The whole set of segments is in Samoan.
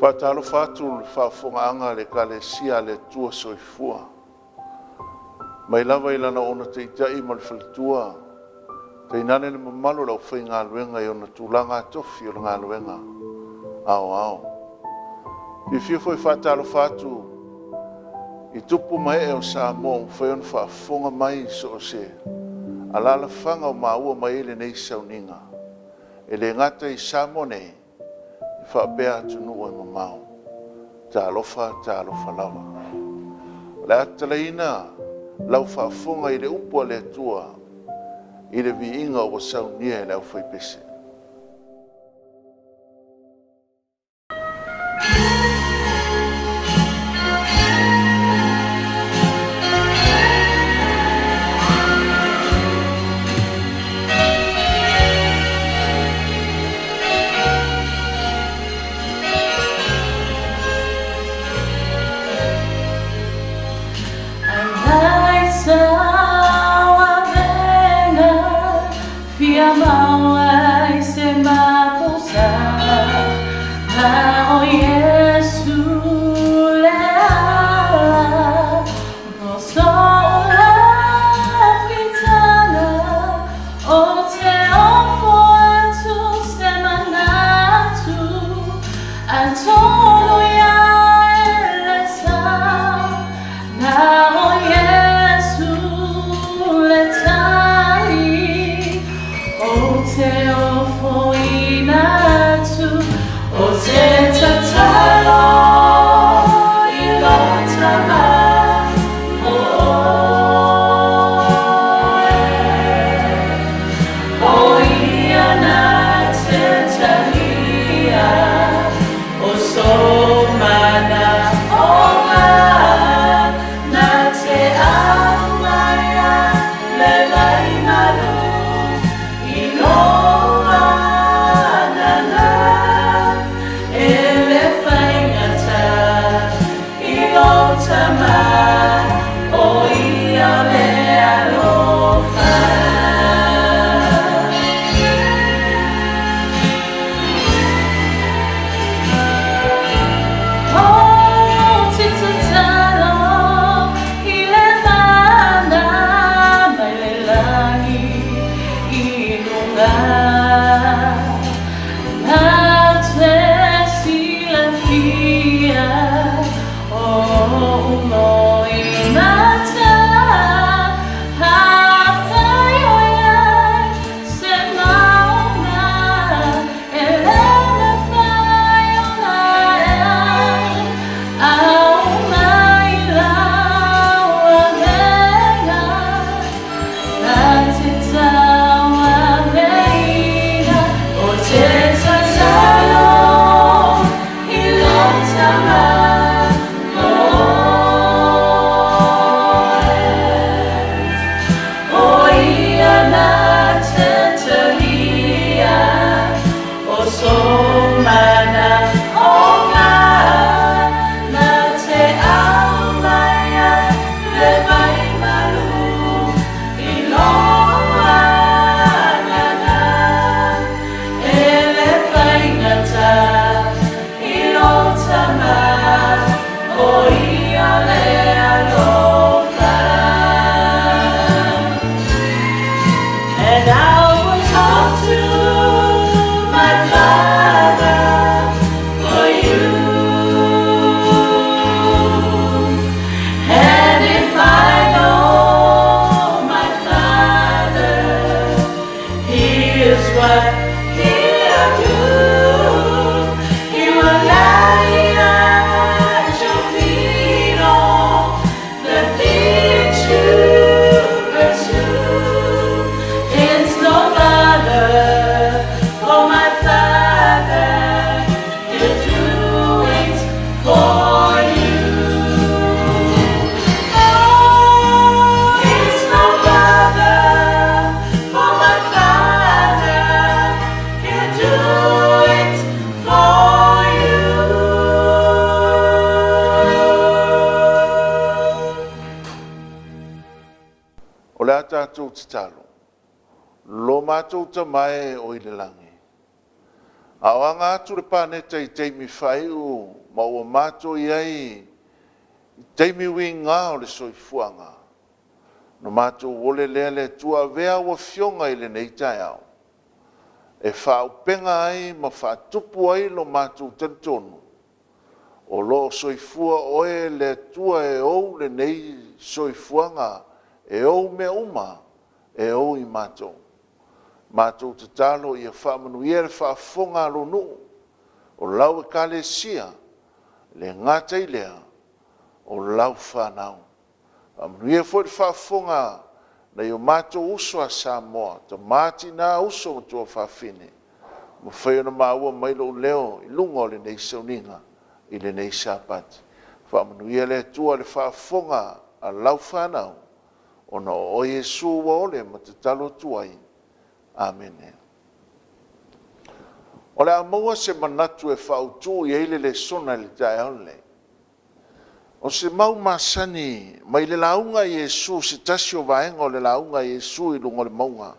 Faatalofa atu i le faafofogaaga a le Ekalesia a le Atua Soifua, mai lava i Lana ona Taitai ma le faletua, tainane le mamalu o le aufaigaluega i ona tulaga tofi o le galuega aoao. Fiafia foi e faatalofa atu i tupu ma ee o Samoa ua mafai ona faafofoga mai i so o se alaalafaga o maua mai ai lenei sauniga, e le gata i Samoa nei, faapea atunuu e mamao. Talofa, talofa lava. O le a tatalaina lau faafofoga i le upu a le Atua i le viiga ua saunia e le aufaipese. O le a tatou tatalo, Lo matou Tama e o i le lagi, A o aga atu le paneta i taimi faaiu ma ua matou i ai i taimi uiga o le soifuaga, ona matou ole lea, Le Atua, avea au Afioga i lenei taeao e faaauupega ai ma faatupu ai lo matou talitonu o lo o soifua Oe le Atua e ou lenei soifuaga, e ou mea uma, e ou i matou. Matou tatalo ia faamanuia le faafofoga a lou nuu, o lau Ekalesia, e le gata i lea, o lau fanau. Faamanuia foi le faafofoga a nai o matou uso a Samoa, tama, tina, uso ma tuafafine ua mafai ona maua mai lou leo i luga o lenei sauniga i lenei Sapati. Faamanuia le Atua i le faafofoga a lau fanau, ona o oe Iesu ua ole ma tatalo atu ai. Amene. O le a maua se manatu e faaautu i ai le lesona i le taeao lenei, o se mau masani mai le lauga a Iesu, se tasi o vaega o le lauga a Iesu i luga o le mauga.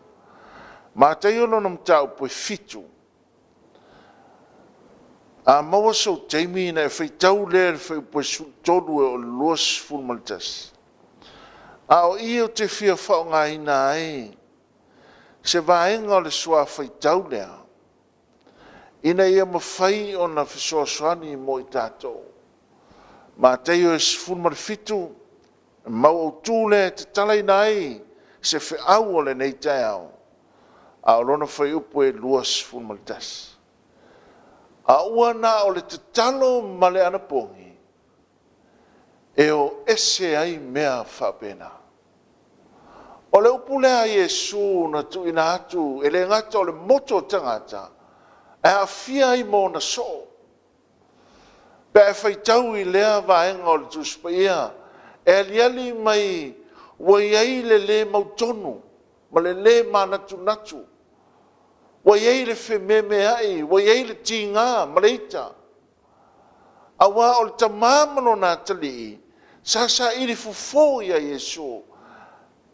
Mataio lona mataupu e 7. A maua sou taimi ona e faitau lea i le fuaiupu e 13 e oo i le 21. A o i ou te fia faaaogaina ai se vaega o le suafa faitau lea, ina ia mafai ona fesoasoani mo i tatou. Mataio 17, o le mau autu lea e tatalaina ai se feau o lenei taeao, a o lona fuaiupu e 21. A ua na o le tatalo ma le anapogi e o ese ai mea faapena. O le upu lea a Iesu na tuuina atu, e le gata o le moto o tagata, ae aafia ai ma ona soo. Pe a e faitau i lea vaega o le Tusi Paia, e aliali mai ua i ai le le mautonu ma le le manatunatu, ua i ai le fememeai, ua i ai le tiga ma le ita, aua o le tama ma lona atalii sa saili fofo ia Iesu,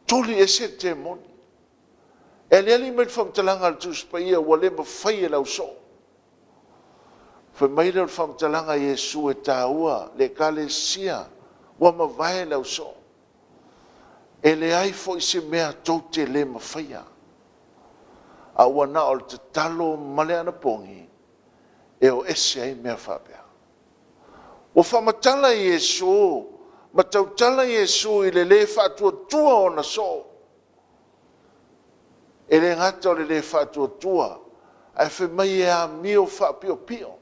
tuli ese le temoni. E aliali mai le faamatalaga a le Tusi Paia ua le mafai e le ausoo. Fai mai lea o le faamatalaga a Iesu e taua le Ekalesia, ua mavae le ausoo, e leai foi se mea tou te le mafaia, a ua na o le tatalo ma le anapogi e o ese ai mea faapea. Ua faamatala Iesu ma tautala Iesu i le le faatuatua o ona soo. E le gata o le le faatuatua, ae fai mai e amio faapiopio.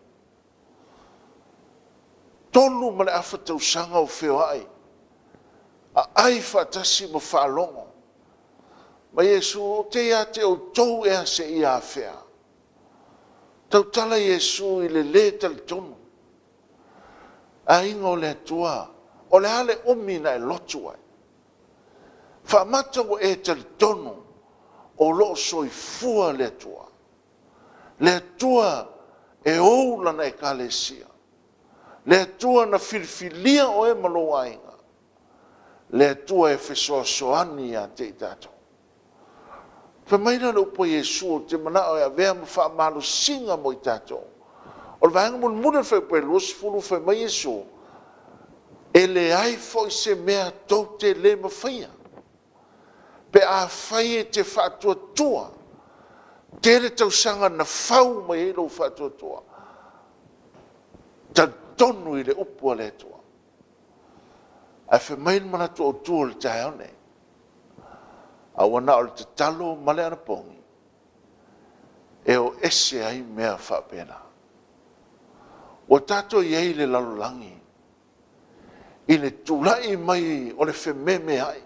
3.5 tausaga o feoai, aai faatasi ma faalogo. Fai mai Iesu, ou te ia te outou ea seia afea? Tautala Iesu i le le talitonu. Aiga o le Atua, o le a le umi na e lotu ai? Faamata ua e talitonu o lo o soifua le Atua, le Atua e ou Lana Ekalesia, le Atua na filifilia oe ma lou aiga, le Atua e fesoasoani ia te i tatou. Fai mai lea o le upu a Iesu ou te manao e avea ma faamalosiga mo i tatou. O le vaega mulimuli o le fuaiupu e 20 fai mai Iesu, e leai foi se mea tou te le mafaia, pe afai e te faatuatua. Tele tausaga na fau mai ai lou faatuatua. Talitonu i le upu a le Atua. Ae fai mai le manatu autu o le taeao lenei, a ua na o le tatalo ma le anapogi e o ese ai mea faapena. Ua tatou i ai i le lalolagi i le tulai mai o le fememeai,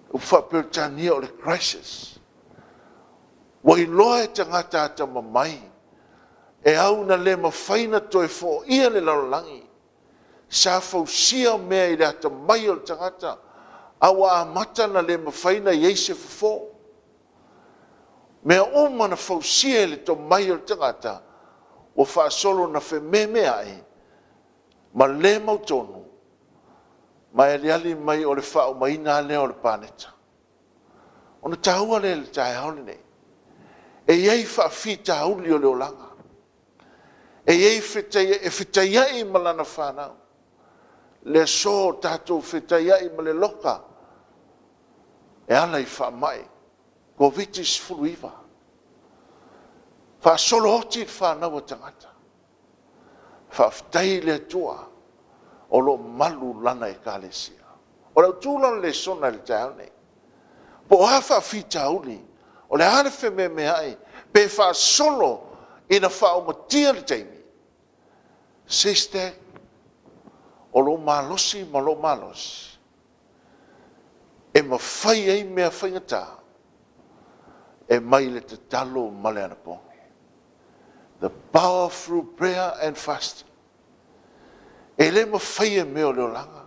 upu faa-Peretania o le crisis. Ua iloa e tagata atamamai e au ina le mafai ona toe foia le lalolagi, sa fausia mea i le atamai o le tagata, a ua amata ona le mafai ona i ai se fofo. O mea uma na fausia i le tomai o le tagata, ua faasolo ina fememeai ma le mautonu, ma e aliali mai o le faaumaina lava lea o le paneta. Ona taua lea i le taeao lenei. E i ai faafitauli o le olaga. E i ai e fetaiai ma lana fanau. Le aso tatou fetaiai ma le loka e ala i faamai Koviti-19, faasolo oti le fanau a tagata. Faafetai i le Atua o lo o malu Lana Ekalesia. O le autu la o le lesona i le taeao lenei, po o a faafitauli, o le a le fememeai, pe faasolo ina faaumatia le taimi, sister, o lou malosi ma lou malosi e mafai ai mea faigata e mai le tatalo ma le anapogi. The power through prayer and fasting. E le mafaia e mea o le olaga,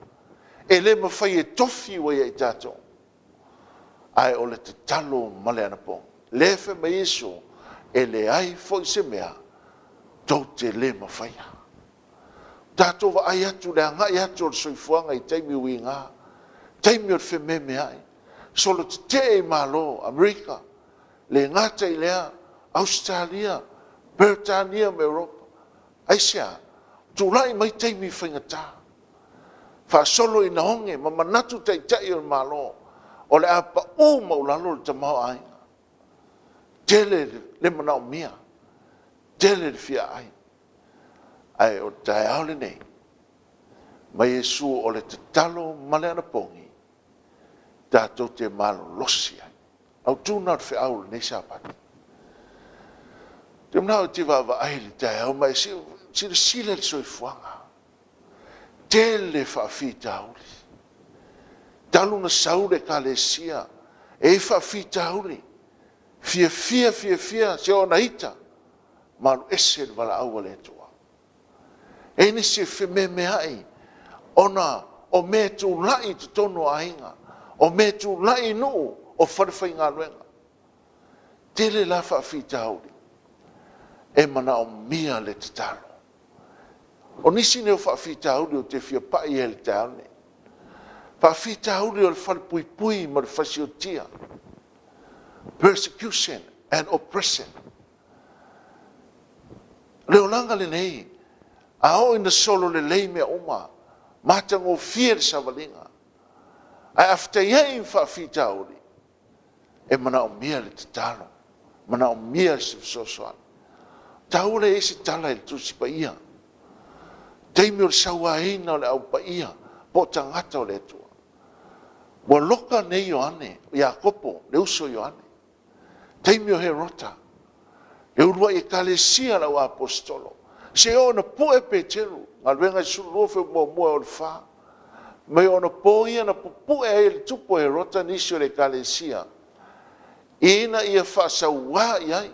e le mafai e tofi ua ia i tatou, ae o le tatalo ma le anapogi. Lea e fai mai Iesu, e leai foi se mea tou te le mafaia. Tatou vaai atu i le agai atu o le soifuaga i taimi uiga, taimi o le fememeai, solo tetee i Malo o Amerika, le gata i lea, Ausetalia, Peretania ma Europa. Aisea? Tulai mai taimi faigata, faasolo ina oge ma manatu Taitai o Malo o le a pau maualalo le tamaoaiga. Tele le manaomia, tele le fia ai. Ae o le taeao lenei, fai mai Iesu o le tatalo ma le anapogi tatou te malolosi ai. O le autu lena o le feau o lenei Sapati. Ou te manao e te vaavaai i le taeao ma e silasila i le soifuaga. Tele faafitauli. Talu ona sau le Ekalesia, e i ai faafitauli, fiafia fiafia, se i ona ita, ma alu ese le valaau a le Atua. E i ai nisi e fememeai ona o mea e tulai i totonu o aiga, o mea e tulai i nuu, o falefaigaluega. Tele la faafitauli e manaomia le tatalo. O nisi nei o faafitauli ou te fia pai i ai i le taeao lenei, faafitauli o le falepuipui ma le fasiotia, persecution and oppression. O le olaga lenei, a oo ina sololelei mea uma, matagofie le savaliga, ae a fetaiai ma faafitauli, e manaomia le tatalo, manaomia se fesoasoani. E taua le i ai se tala i le Tusi Paia, taimi o le sauaina o le Au Paia po o tagata o le Atua. Ua loka nei Ioane, Iakopo le uso a Ioane, taimi o Herota, le uluai ekalesia a le auaposeitolo, seia oo ina pue Peteru, Galuega 12 1-4. Fai mai o onapo ia na pupue ai e le tupu o Herota nisi o le ekalesia ina ia faasaua i ai.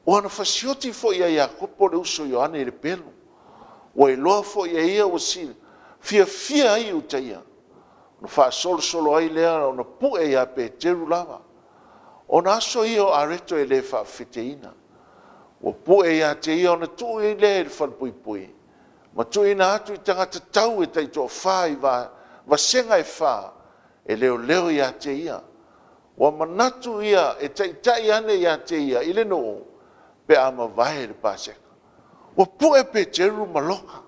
Ua na fasioti foi ia Iakopo le uso a Ioane i le pelu, ua iloa foi e ia ua fiafia ai Iutaia, ona faasolosolo ai lea ona pue ia Peteru lava. Ona aso ia o areto e le faafefeteina, ua pue ia te ia ona tuu ai lea i le falepuipui ma tuuina atu i tagata tau e taitoafa i vasega e fa e leoleo ia te ia. Ua manatu ia e taitai ane ia te ia i le nuu pe a mavae le Paseka. Ua pue Peteru ma loka.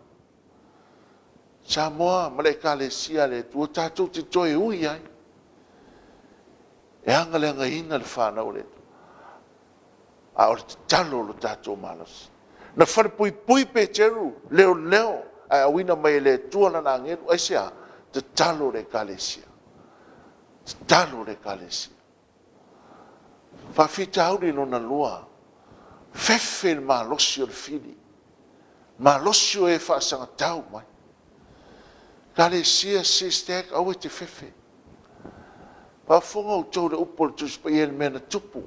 Samoa ma le Ekalesia a le Atua, tatou te toe ui ai, e agalegaina le fanau a le Atua. A o le tatalo i lo tatou malosi. Na falepuipui Peteru, leoleo, ae auina mai e le Atua lana agelu. Aisea? Tatalo le Ekalesia, tatalo le Ekalesia. Faafitauli lona lua, fefe le malosi o le fili, malosi o e faasagatau mai. Ekalesia SISTAC, aua e te fefe. Faafofoga outou i le upu a le Tusi Paia i le mea na tupu,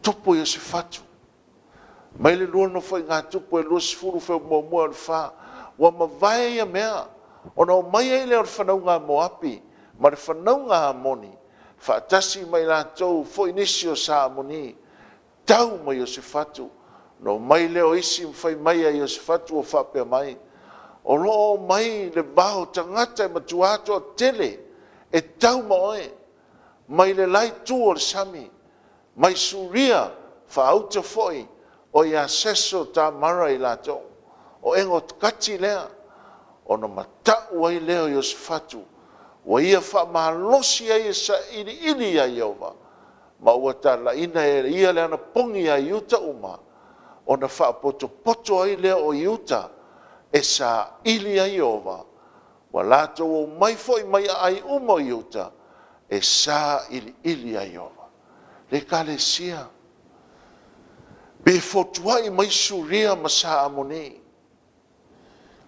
tupu i Iosefatu. Mai le lua Nofoaiga a Tupu e 20 fuaiupu 1 i le 4. Ua mavae ia mea, ona omai ai lea o le fanauga a Moapi ma le fanauga a Amoni faatasi ma i latou foi nisi o Saamoni, tau ma Iosefatu. Ona omai lea o isi ma fai mai ia Iosefatu ua faapea mai, O lo o omai le vao o tagata e matua toatele e tau ma oe mai le la itu o le sami. Mai Suria faauta foi o i Aseso Tamara i latou. O Egokati lea, ona mata'u ai lea o Iosefatu, ua ia faamalosi ai e sailiili ia Ieova, ma ua talaiina e ia le anapogi ia Iuta uma, ona faapotopoto ai lea o Iuta e saili ia Ieova, ua latou omai foi mai aai uma o Iuta e sailiili ia Ieova. Le Ekalesia, pe fotuai mai Suria ma Sa Amoni,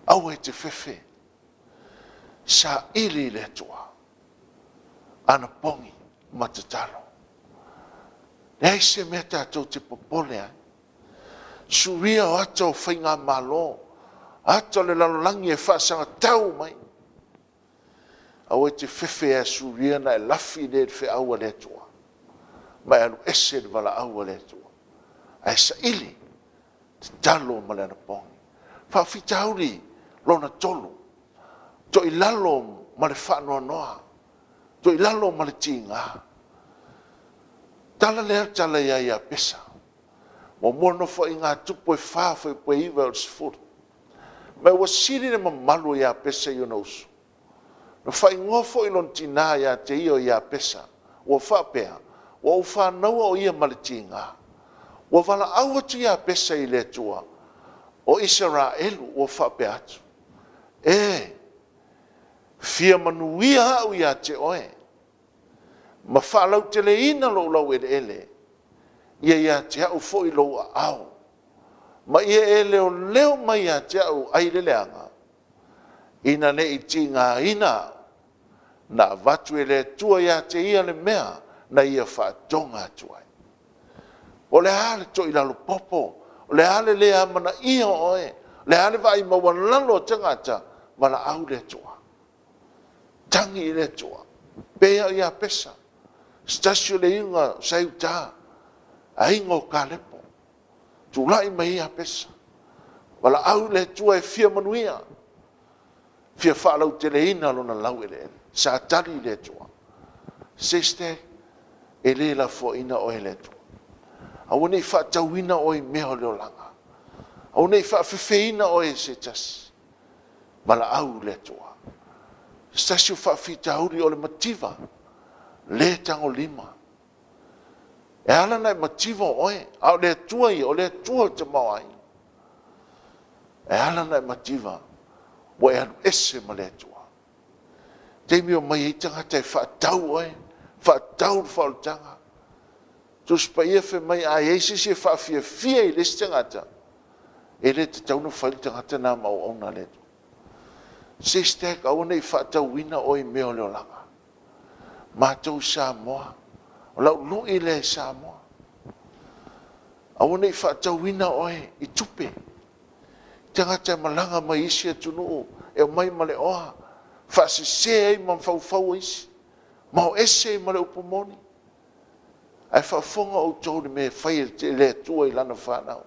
aua e te fefe, saili i le Atua, anapogi ma tatalo. E leai se mea tatou te popole ai. Suia o ata o faigamalo, ata o le lalolagi e faasagatau mai, aua e te fefe e Suria ona e lafi lea i le feau a le Atua ma e alu ese i le valaau a le Atua. Ae saili, tatalo ma le anapogi. Faafitauli lona 3, toilalo ma le faanoanoa, toilalo ma le tiga. Tala lea o le tala ia Iapesa, Muamua Nofoaiga a Tupu e 4 fuaiupu e 9 i le 10. Ma ua sili le mamalu o Iapesa i ona uso, na faaigoa foi e lona tina ia te ia o Iapesa, ua faapea, “Ua ou fanaua o ia ma le tiga.” Ua valaau atu Iapesa i le Atua o Isaraelu ua faapea atu, “E fia manuia au ia te oe ma faalauteleina lou laueleele, ia ia te au foi lou aao, ma ia e leoleo mai ia te au ai le leaga, ina ne i tigaina au.” Na avatu e le Atua ia te ia le mea na ia faatoga atu ai. O le a le toilalo popo? O le a le le amanaia o oe? O le a le vaai maualalo a tagata? Valaau i le Atua. Tagi i le Atua. E pei lava o Iapesa, o se tasi o aiga sa i uta, aiga o Kalepo. Tulai mai ai Iapesa, valaau i le Atua e fia manuia, fia faalauteleina lona laueleele. Sa tali le Atua. Sister, e le lafoaiina oe e le Atua. Aua ne i faatauina oe i mea o le olaga. Aua ne i faafefeina oe e se tasi. Valaau i le Atua. O se tasi o faafitauli o le mativa le tagolima. E ala ona e mativa o oe, a o le Atua ia, o le Atua o le tamaoaiga. E ala ona e mativa, ua e alu ese ma le Atua. O le taimi e omai ai tagata e faatau oe, faatau le faaolataga. Tusi Paia fai mai a i ai se isi e faafiafia i le isi tagata, e le tatau ona fai le tagata lena ma auauna a le Atua. Sister, aua ne i faatauina oe i mea o le olaga. O matou i Samoa, o lau lui lea i Samoa, aua ne i faatauina oe i tupe. Tagata e malaga mai isi atunuu e omai ma le oa, faasese ai ma mafaufau o isi, ma o ese ai ma le upu moni. Ae faafofoga outou i le mea e fai e le Atua i lana fanau.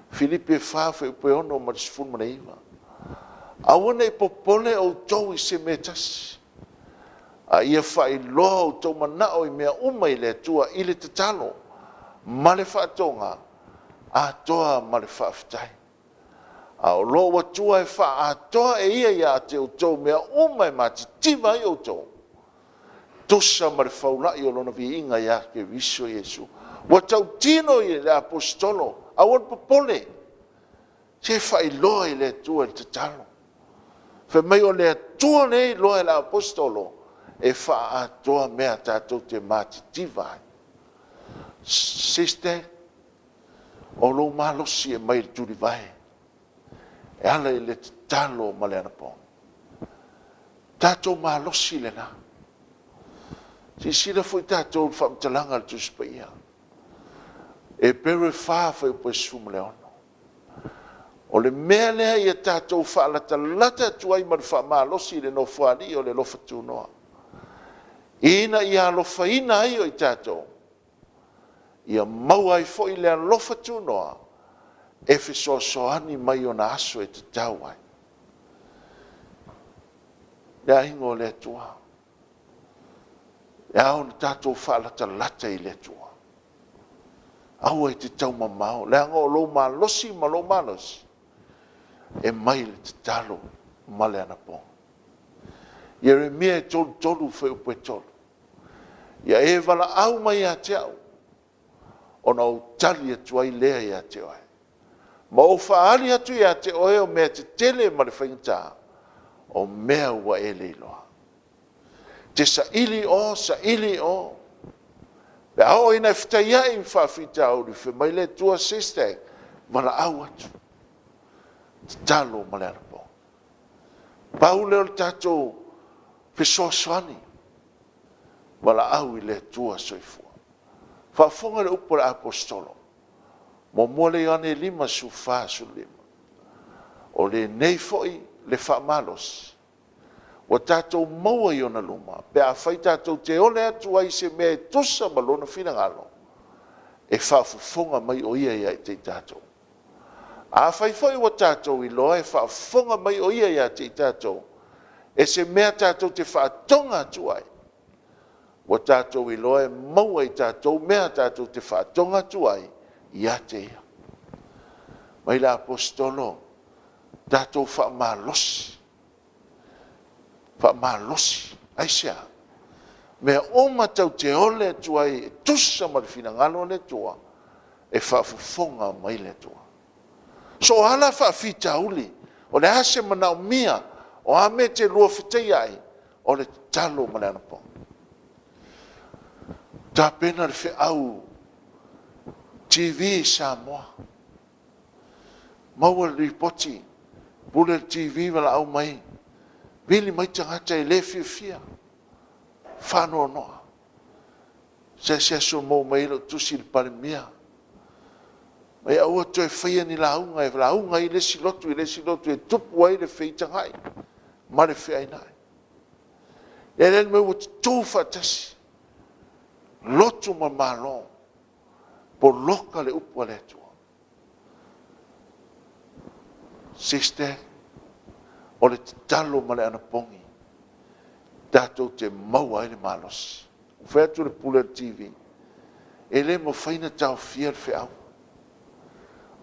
Filipi 4 fuaiupu e 6 ma le 19. Aua ne i popole outou i se mea e tasi, a ia faailoa outou manao i mea uma i le Atua i le tatalo ma le faatoga atoa ma le faafetai. A o lou Atua e faaatoa e Ia ia te outou mea uma e matitiva ai outou, e tusa ma le faulai o Lona viiga ia Keriso Iesu. Ua tautino le Aposetolo, aua le popole, se faailoa i le Atua i le tatalo. Fai mai o le Atua lea e iloa e le Aposetolo, e faaatoa mea tatou te matitiva ai. Sister, o lou malosi e mai le tulivae e ala i le tatalo ma le anapogi. O tatou malosi lena. Silasila foi tatou i le faamatalaga a le Tusi Paia, Eperu 4 fuaiupu e 16. O le mea lea ia tatou faalatalata atu ai ma le faamalosi i le Nofoalii o le alofa tunoa, ina ia alofaina ai o tatou, ia maua ai foi le alofa tunoa e fesoasoani mai i ona aso e tatau ai. Le aiga o le Atua, e ao ona tatou faalatalata i le Atua. Aua e te taumamao, leaga o lou malosi ma lou malosi e mai i le tatalo ma le anapogi. Ieremia e 33 fuaiupu e 3, “Ia e valaau mai ia te au, ona ou tali atu ai lea ia te oe, ma ou faaali atu ia te oe o mea tetele ma le faigata, o mea ua e le iloa.” E te saili o, saili o, pe a oo ina e fetaiai ma faafitauli, fai mai le Atua, sister, valaau atu, tatalo ma le anapogi. Pau lea o le tatou fesoasoani, valaau i le Atua Soifua. Faafofoga i le upu a le Aposetolo, 1 Ioane 5, 14, 15, “O lenei foi le faamalosi ua tatou maua i ona luma, pe afai tatou te ole atu ai i se mea e tusa ma lona finagalo, e faafofoga mai o Ia ia te i tatou. Afai foi ua tatou iloa e faafofoga mai o Ia ia te i tatou i se mea tatou te faatoga atu ai, ua tatou iloa e maua e i tatou mea tatou te faatoga atu ai ia te Ia.” Fai mai le Aposetolo, tatou faamalosi, faamalosi. Aisea? Mea uma tatou te ole atu ai e tusa ma le finagalo o le Atua, e faafofoga mai le Atua. So o a la faafitauli, o le a se manaomia, o a mea e te lua fetai ai, o le tatalo ma le anapogi. Tapena le feau TV Samoa, maua le lipoti, pule le TV valaau mai, vili mai tagata e le fiafia, faanoanoa. Se asi aso maua mai ai lau tusi i le Palemia, fai mai aua le toe faia ni lauga e lauga ai le isi lotu i le isi lotu e tupu ai le feitagai ma le feainai. O le a le mea ua tutu faatasi lotu ma Malo, poloka le upu a le Atua. Sister, o le tatalo ma le anapogi tatou te maua ai le malosi. Ou fai atu i le pule o le TV, e le mafai ona taofia le feau,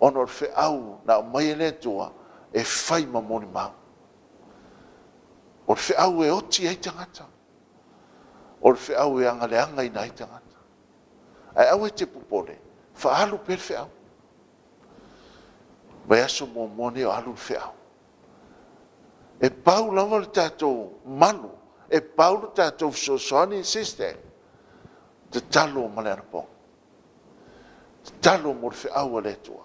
ona o le feau na aumai e le Atua e fai ma molimau. O le feau e oti ai tagata, o le feau e agaleagaina ai tagata. Ae aua e te popole, faaalu pea le feau. O le vaiaso muamua lenei o alu le feau. E pau lava le tatou malu, e pau le tatou fesoasoani sister, tatalo ma le anapogi, tatalo mo le feau a le Atua.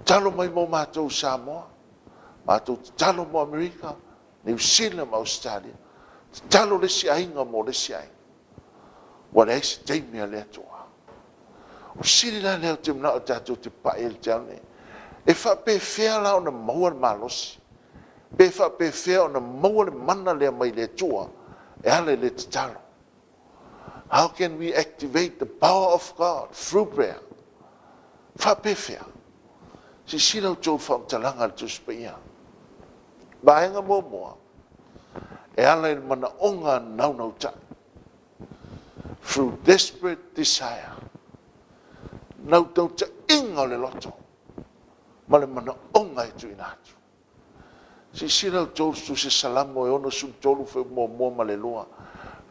Tatalo mai mo matou i Samoa, matou tatalo mo Amerika, Niu Sila ma Ausetalia. Tatalo le isi aiga mo le isi aiga. Ua leai se taimi a le Atua. O le fesili la lea ou te manao tatou te pai i ai i le taeao lenei, e faapefea la ona maua le malosi? Pe faapefea ona maua le mana lea mai le Atua e ala i le tatalo? How can we activate the power of God through prayer? E faapefea? Silasila outou i le faamatalaga a le Tusi Paia. Vaega muamua, e ala i le manaoga naunautai. Through desperate desire. Naunautaiga o le loto ma le manaoga e tuuina atu. Silasila outou i le Tusi Salamo e 63 fuaiupu 1 ma le 2.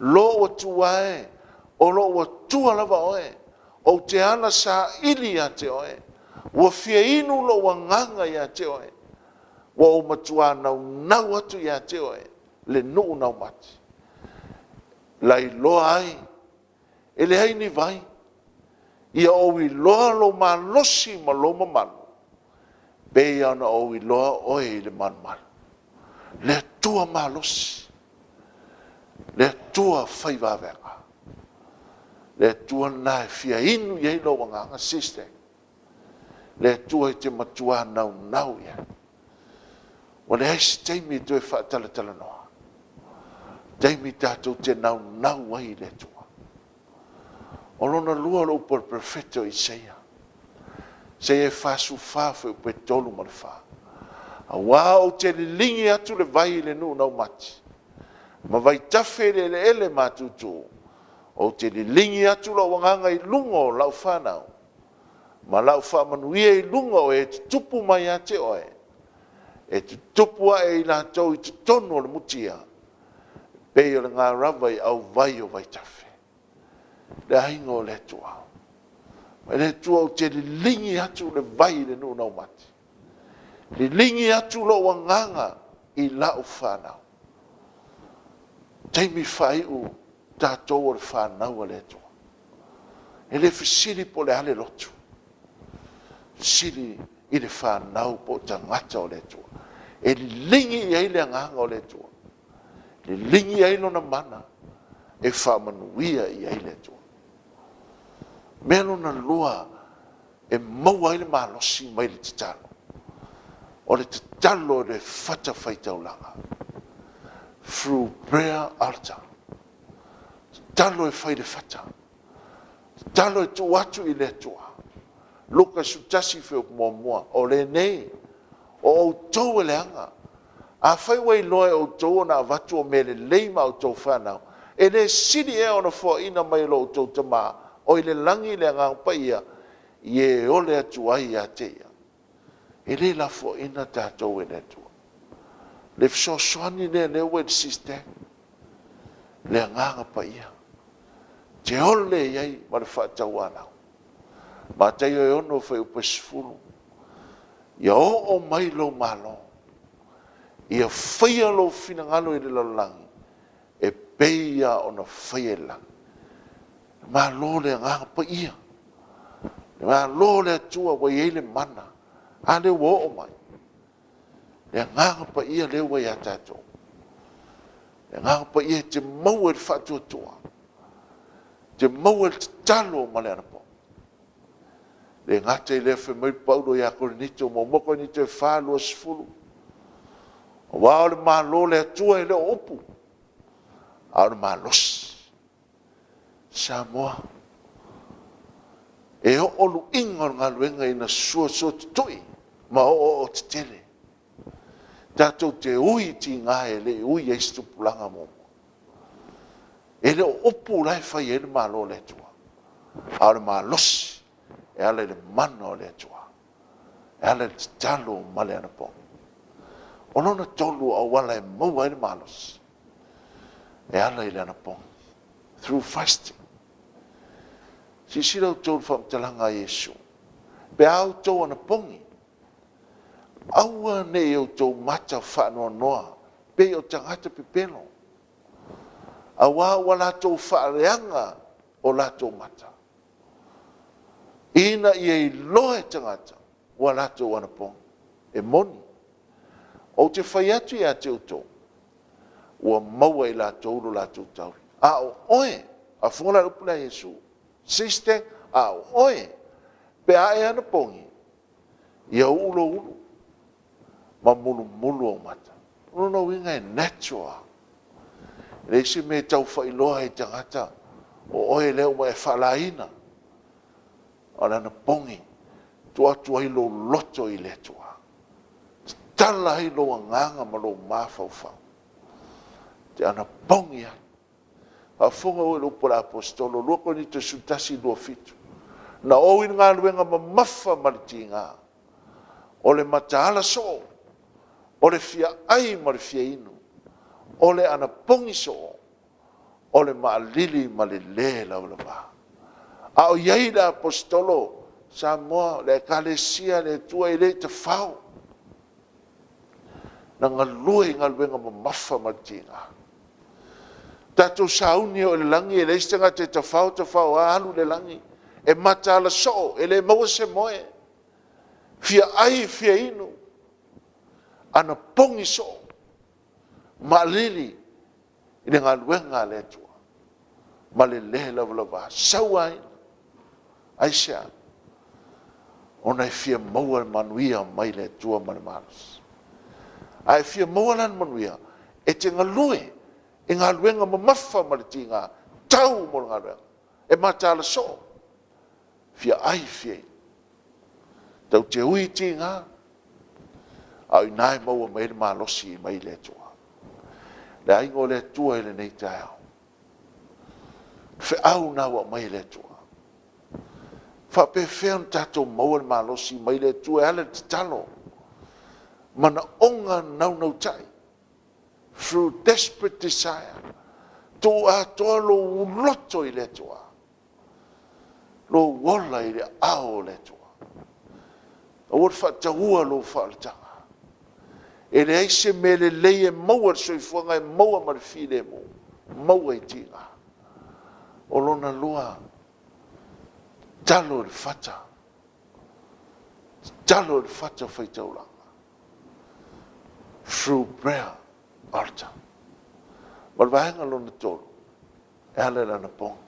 Lou Atua e, o lou Atua lava Oe, ou te ala saili ia te Oe, ua fia inu lou agaga ia te Oe, ua ou matua naunau atu ia te Oe le nuu naumati. Lailoa ai, e leai ni vai, ia ou iloa lou malosi ma lou mamalu, e pei lava ona ou iloa oe i le malumalu. Le Atua malosi, le Atua fai vavega, le Atua lena e fia inu i ai lou agaga sister, le Atua e te matua naunau i ai. Ua leai se taimi e toe faatalatalanoa, taimi tatou te naunau ai i le Atua. O lona lua o le upu a le Perofeta o Isaia, Isaia 44 fuaiupu e 3 ma le 4, “Aua ou te liligi atu le vai i le nuu naumati, ma vaitafe i le eleele matutu. Ou te liligi atu lou agaga i luga o lau fanau, Ma lau faamanuia i luga o e tutupu mai ia te oe, e tutupu ae i latou i totonu o le mutia, e pei o le garava i auvai o vaitafe. Le aiga o le Atua, o le Atua ou te liligi atu le vai i le nuu na aumate, liligi atu lou agaga i lau fanau. Taimi faaiu tatou o le fanau a le Atua. E le fesili po o le a le lotu, fesili i le fanau po o tagata o le Atua. E liligi i ai le Agaga o le Atua, liligi i ai Lona mana e faamanuia i ai le Atua. O le mea lona lua e maua ai le malosi mai le tatalo, o le tatalo i le fatafaitaulaga, through prayer altar. Tatalo e fai i le fata, tatalo e tuu atu i le Atua. Luka 11 fuaiupu 1, o lenei, o outou e leaga. Afai ua iloa e outou ona avatu o mea lelei ma a outou fanau, e le sili ea ona foaina mai e lo outou Tama o i le lagi le Agaga Paia i e ole atu ai ia te Ia? E le lafoaina tatou e le Atua. Le fesoasoani lea o lea ua i le SISTAC, le Agaga Paia, e te ole i ai ma le faatauanau. Mataio e 6 fuaiupu e 10, ia oo mai lou Malo, ia faia lou finagalo i le lalolagi e pei lava ona faia i le lagi. Malo le Agaga Paia, malo le Atua ua i ai le mana. A lea ua oo mai, le Agaga Paia lea ua ia tatou. Le Agaga Paia e te maua i le faatuatua, e te maua i le tatalo ma le anapogi. E le gata i lea fai mai Paulo ia Korinito, 1 Korinito 4:20, aua o le Malo o le Atua e le o upu, a o le malosi. Samoa, e oo luiga o le galuega ina suasua tetui ma ooootetele. Tatou te ui i tiga e le i ui ai se tupulaga muamua. E le o upu la e fai ai le Malo o le Atua, a o le malosi e ala i le mana o le Atua, e ala i le tatalo ma le anapogi. O lona 3 o auala e maua ai le malosi, e ala i le anapogi, through fasting. Silasila outou i le faamatalaga a Iesu, pe a outou anapogi, aua ne i outou mata faanoanoa pei o tagata pepelo, aua ua latou faaleaga o latou mata, ina ia iloa e tagata ua latou anapogi. E moni, ou te fai atu ia te outou, ua maua e i latou lo latou taui. A o oe, faafofoga la i le upu lea a Iesu, sister, a o oe, pe a e anapogi, ia uu lou ulu ma mulumulu ou mata. O lona uiga e natural, e leai se mea e tau faailoa ai i tagata o oe lea ua e faalaina. A o le anapogi, e tuu atu ai lou loto i le Atua, tatala ai lou agaga ma lou mafaufau, e te anapogi ai. Faafofoga oi i le upu a le Aposetolo 2 Korinito 11:27, na ou i le galuega mamafa ma le tiga, o le mataala soo, o le fia ai ma le fia inu, o le anapogi soo, o le maalili ma le le lavalava. A o i ai le Aposetolo Samoa, le Ekalesia a le Atua e le tafao, na galue i galuega mamafa ma le tiga. Tatou sauni e oo i le lagi, e leai se tagata e tafao tafao lava alu i le lagi. E mataala soo, e le maua se moe, fia ai fia inu, anapogi soo, maalili i le galuega a le Atua ma le le lavalava, sauaina. Aisea? Ona e fia maua le manuia mai le Atua ma le malosi. A e fia maua la le manuia, e te galue i galuega mamafa ma le tiga, tau mo le galuega, e mataala soo, fia ai fia inu. Tatou te ui i tiga, a o i ina e maua mai ai le malosi mai le Atua. Le aiga o le Atua i lenei taeao, o le feau lena ua aumai e le Atua. Faapefea ona tatou maua le malosi mai le Atua e ala i le tatalo, manaoga naunautai, through desperate desire, tuu atoa lou loto i le Atua, lou ola i le aao o le Atua. Aua le faataua lou faaolataga. E leai se mea lelei e maua i le soifuaga e maua ma le filemu, e maua i tiga. O lona lua, tatalo i le fata, tatalo i le fatafaitaulaga, through prayer altar. O le vaega lona 3, e ala i le anapogi.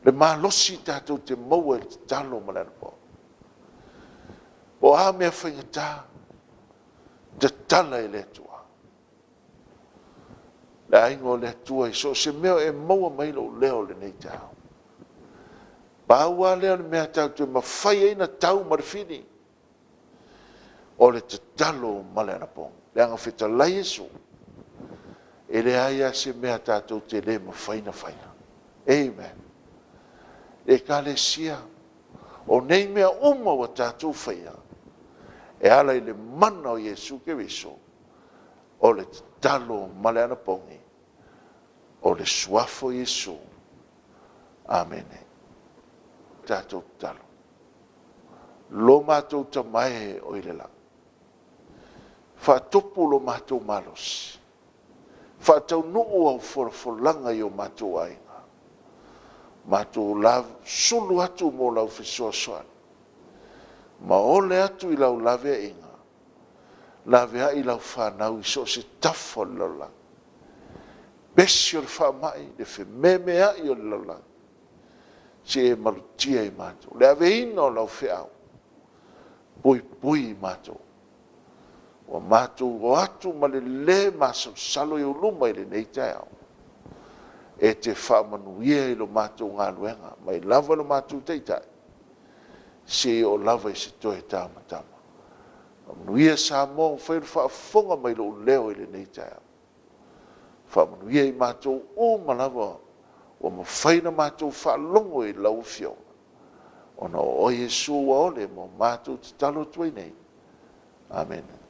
Le malosi tatou te maua i le tatalo ma le anapogi. O a mea faigata, tatala i le Atua. Le aiga o le Atua i so o se mea o e maua mai ai lou leo i lenei taeao, pau lava lea o le mea tatou te mafai ai ona tau ma le fili, o le tatalo ma le anapogi. Leaga fetalai Iesu, e leai lava se mea tatou te le mafai ona faia. Amen. Ekalesia, o nei mea uma ua tatou faia, e ala i le mana o Iesu Keriso, o le tatalo ma le anapogi, o le Suafa o Iesu. Amene. Tatou tatalo. Lo matou Tama e o i le lagi, faatupu lo matou malosi, faataunuu au folafolaga i o matou aiga, matou sulu atu mo lau fesoasoani, ma ole atu i lau laveaiga, laveai lau fanau i so o se tafa o le lalolagi, pesi o le faamai, le fememeai o le lalolagi, se i e malutia i matou. Le aveina o lau feau, puipui matou. Ua matou o atu ma le le masalosalo i ou luma i lenei taeao, e te faamanuia i le matou galuega, mai lava i lo matou Taitai seia oo lava i se toe tamatama. Faamanuia Samoa ua mafai ona faafofoga mai i lou leo i lenei taeao. Faamanuia i matou uma lava ua mafai ona matou faalogo i lau Afioga, ona o oe Iesu ua ole ma ua matou tatalo atu ai nei. Amene.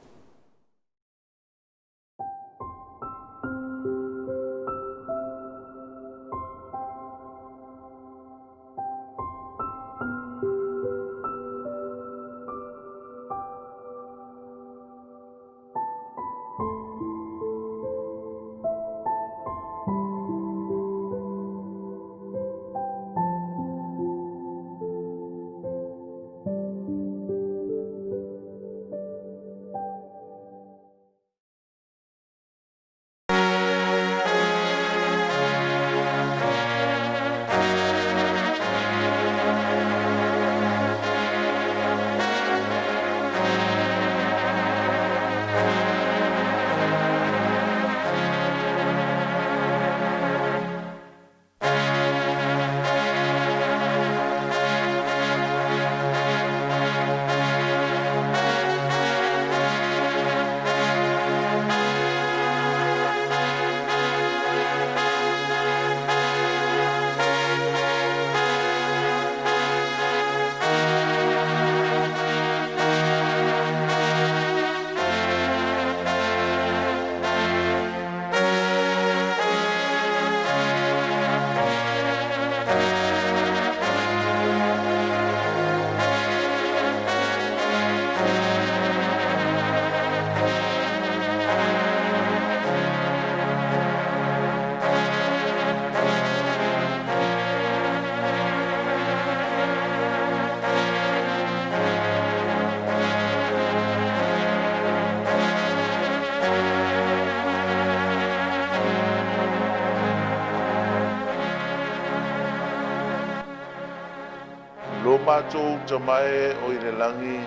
Lo matou Tama e o i le lagi,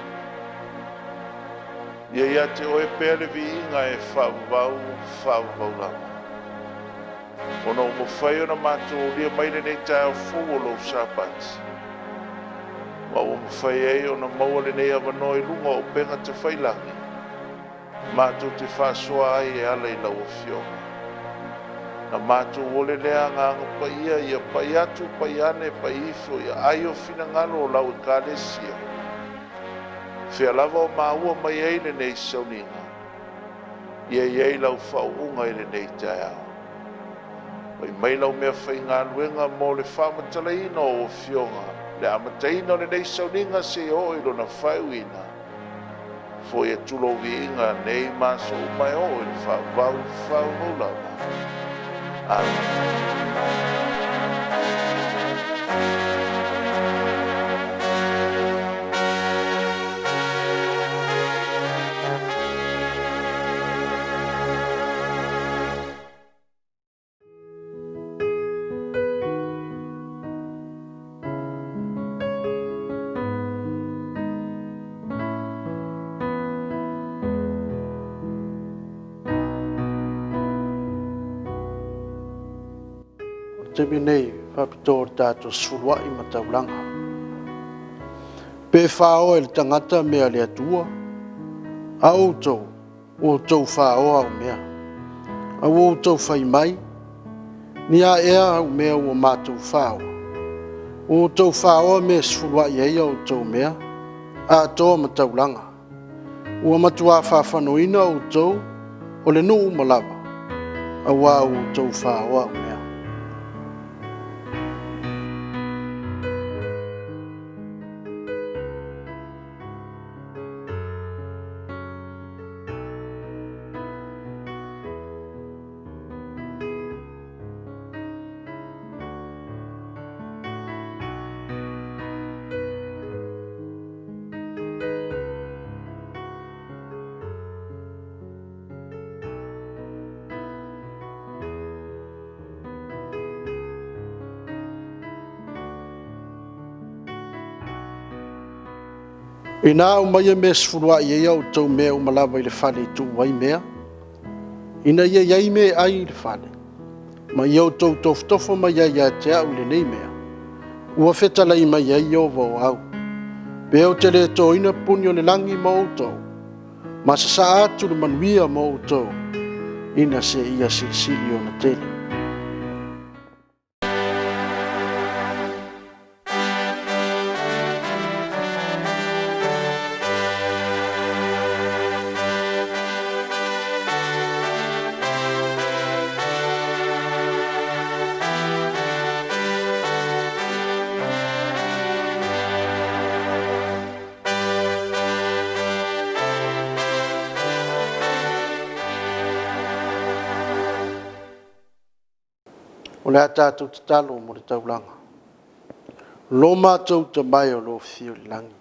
ia ia te oe pea le viiga e faavavau, faavavau lava, ona ua mafai ona matou aulia mai lenei taeao fou o lou Sapati, ma ua mafai ai ona maua lenei avanoa i luga o upega tafailagi matou te faasoa ai e ala i lau Afioga. Na matou ole lea Agaga Paia ia pai atu, pai ane, pai ifo, ia ai o finagalo o lau Ekalesia. Fea lava o maua mai ai lenei sauniga, ia i ai lau faauuga i lenei taeao. Pai mai lau meafaigaluega mo le faamatalaina o ou Afioga, le amataina o lenei sauniga seia oo i lona faaiuina. Foi atu lou viiga nei ma aso uma e oo i le faavavau faavavau lava. Amene. O le taimi lenei faapitoa o le tatou sefuluai ma taulaga. Pe faoa e le tagata mea a le Atua, a outou, ua outou faoa au mea. A ua outou fai mai, Ni a ea au mea ua matou faoa? Ua outou faoa mea e sefuluai ai a outou mea, atoa ma taulaga. Ua matua faafanoina outou o le nuu uma lava, auā ua outou faoa au mea. Ina aumaia mea e sefuluai ai a outou mea uma lava i le fale e tuu ai mea, ina ia i ai mea e ai i le fale, ma ia outou tofotofo mai ai ia te au i lenei mea, ua fetalai mai ai Ieova o au, pe ou te le toina puni o le lagi mo outou, ma sasaa atu le manuia mo outou, ina seia silisili ona tele. O le a tatou tatalo mo le taulaga. Lo matou Tama e o lo o afio i le lagi,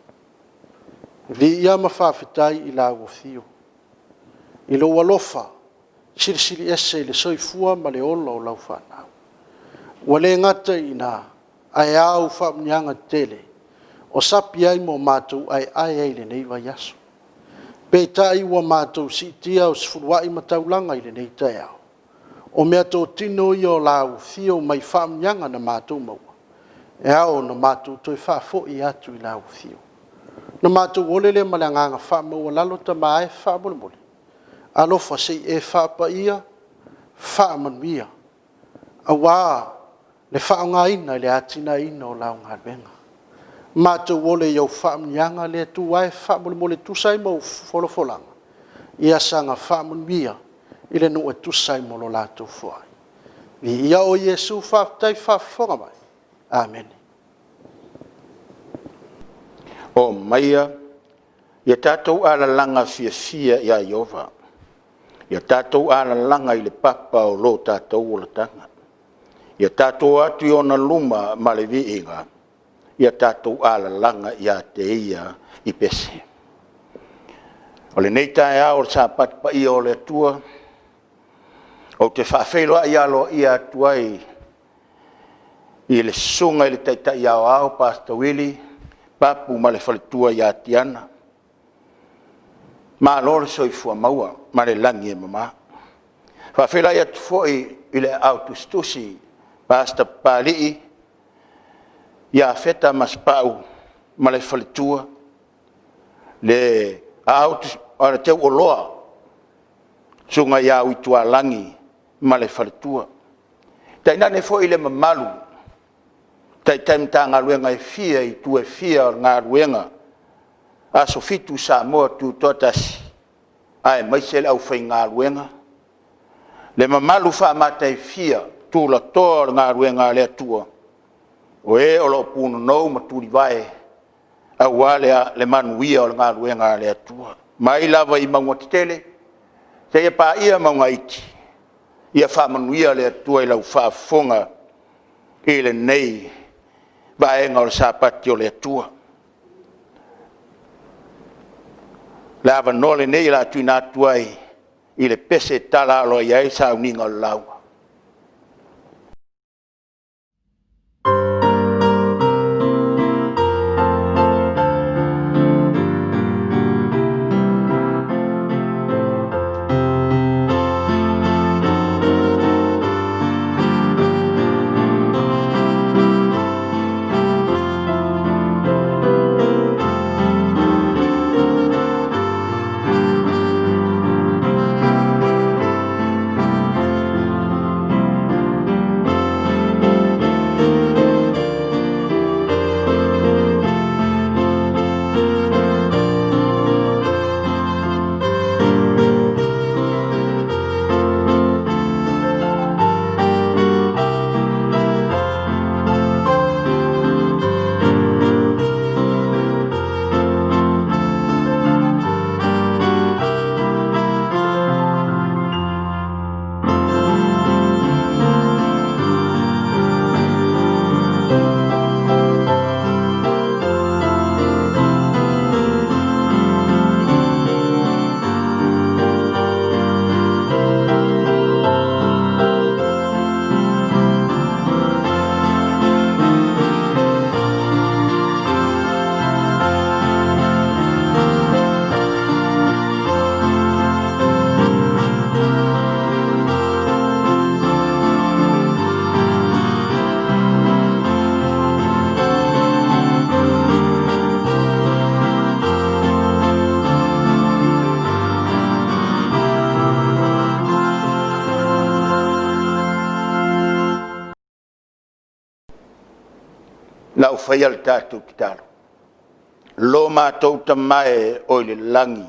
viia ma faafetai i lau afio, i lou alofa silisili ese i le soifua ma le ola o lau fanau. Ua le gata i ina, ae a au faamanuiaga tetele o sapi ai ma o matou aeae ai i lenei vaiaso. Peitai ua matou siitia au sefuluai ma taulaga i lenei taeao, o meatotino ia o lau afio mai faamanuiaga na matou maua, e ao ona matou toe faafoi atu i lau afio. Ona matou ole lea ma le agaga faamaualalo, Tama e faamolemole, alofa se i e faapaia, faamanuia, aua le faaaogaina i le atinaeina o lau galuega. Matou ole i au faamanuiaga le Atua e, faamolemole e tusa ai ma au folafolaga, ia saga faamanuia i le nuu e tusa ai ma lo latou foai. Viia Oe Iesu, faafetai faafofoga mai. Amene. O maia ia tatou alalaga fiafia ia Ieova, ia tatou alalaga i le papa o lo tatou olataga. Ia tatou o atu i ona luma ma le viiga, ia tatou alalaga ia te ia i pese. O lenei taeao o le Sapati paia o le Atua, ou te faafeiloai aloaia atu ai i le Susuga i le Taitai Aoao Pastor Willie Papu ma le faletua ia Tiana, malo le soifua maua ma le lagi e mama. E faafeiloai atu foi i le Aao Tusitusi, Pastor Papalii Iafeta Masepau ma le faletua, le Aao Teuoloa, Susuga ia Uitualagi ma le faletua. Tainane foi le mamalu Taitai Matagaluega e fia i itu e fia o le galuega, Aso Fitu Samoa Tutoatasi, aemaise le aufaigaluega, le mamalu faamatagofie tulatoa o le galuega a le Atua, o e o lo o punonou ma tulivae aua le manuia o le galuega a le Atua, mai lava i mauga tetele seia paia mauga iti. Ia faamanuia le Atua i lau faafofoga i lenei vaega o le Sapati o le Atua. O le avanoa lenei o le a tuuina atu ai i le pese e tala aloaia ai le sauniga o le lauga. Na ou faia le tatou tatalo, Lo matou Tama e o i le lagi,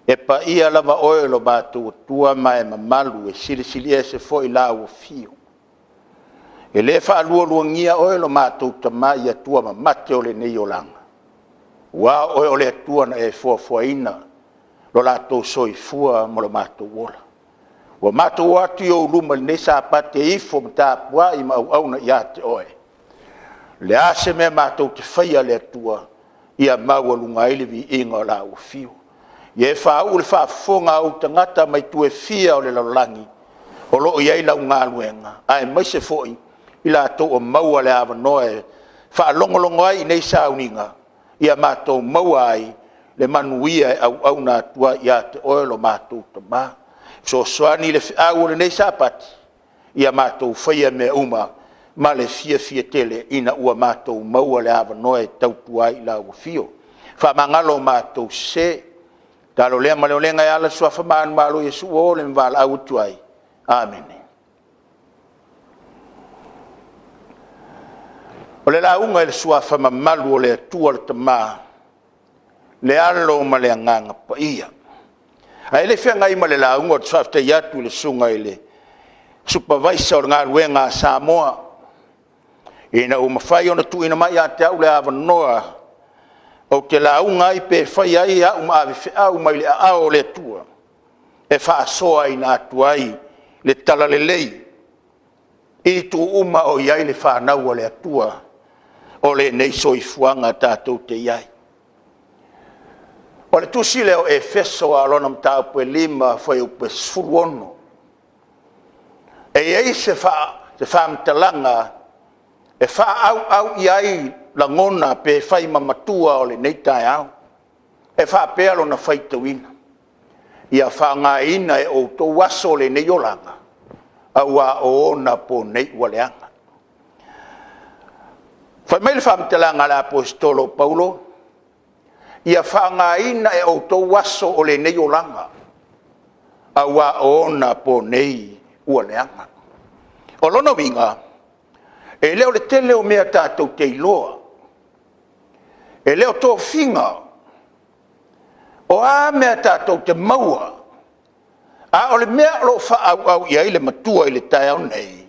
e paia lava Oe lo matou Atua ma e mamalu, e silisili ese foi lau Afio. E le faalualuagia Oe lo matou Tama i Atua mamate o lenei olaga, aua o Oe o le Atua na e foafoaina lo latou soifua ma lo matou ola. Ua matou o atu i ou luma i lenei Sapati e ifo ma tapuai ma auauna ia te Oe. O le a se mea matou te faia le Atua, ia maualuga ai le viiga o lau afio. Ia e faauu le faafofoga a ou tagata mai itu e fia o le lalolagi o lo o i ai lau galuega, aemaise foi i latou o maua le avanoa e faalogologo ai i nei sauniga, ia matou maua ai le manuia e auauna atu ai ia te Oe lo matou Tama. Fesoasoani i le feau o lenei Sapati, ia matou faia mea uma ma le fiafia tele ina ua matou maua le avanoa e tautua ai i lau afio. Faamagalo matou sese. O le tatalo lea ma le olega e ala i le suafa manumalo o Iesu ua o le ma valaau atu ai. Amene. O le lauga i le suafa mamalu o le Atua le Tama, le Alo ma le Agaga Paia. Ae le i feagai ma le lauga, ou te faafetai atu i le susuga i le Supervisor o le galuega a Samoa, ina ua mafai ona tuuina mai ia te au le avanoa ou te lauga ai pe fai ai au ma avefeau mai le aao o le Atua e faasoaina atu ai le talalelei i itu uma o i ai le fanau a le Atua o lenei soifuaga tatou te i ai. O le tusi lea o Efeso a o lona mataupu e 5 fuaiupu e 16, e i ai se faamatalaga e faaauau i ai lagona pe fai ma matua o lenei taeao. E faapea lona faitauina, ia faaaogaina e outou aso o lenei olaga, aua o ona po nei ua leaga. Fai mai le faamatalaga a le Aposetolo o Paulo, ia faaaogaina e outou aso o lenei olaga, aua o ona po nei ua leaga. O lona uiga, e le o le tele o mea tatou te iloa, e le o tofiga, o a mea tatou te maua, a o le mea o lo o faaauau i ai le Matua i le taeao nei,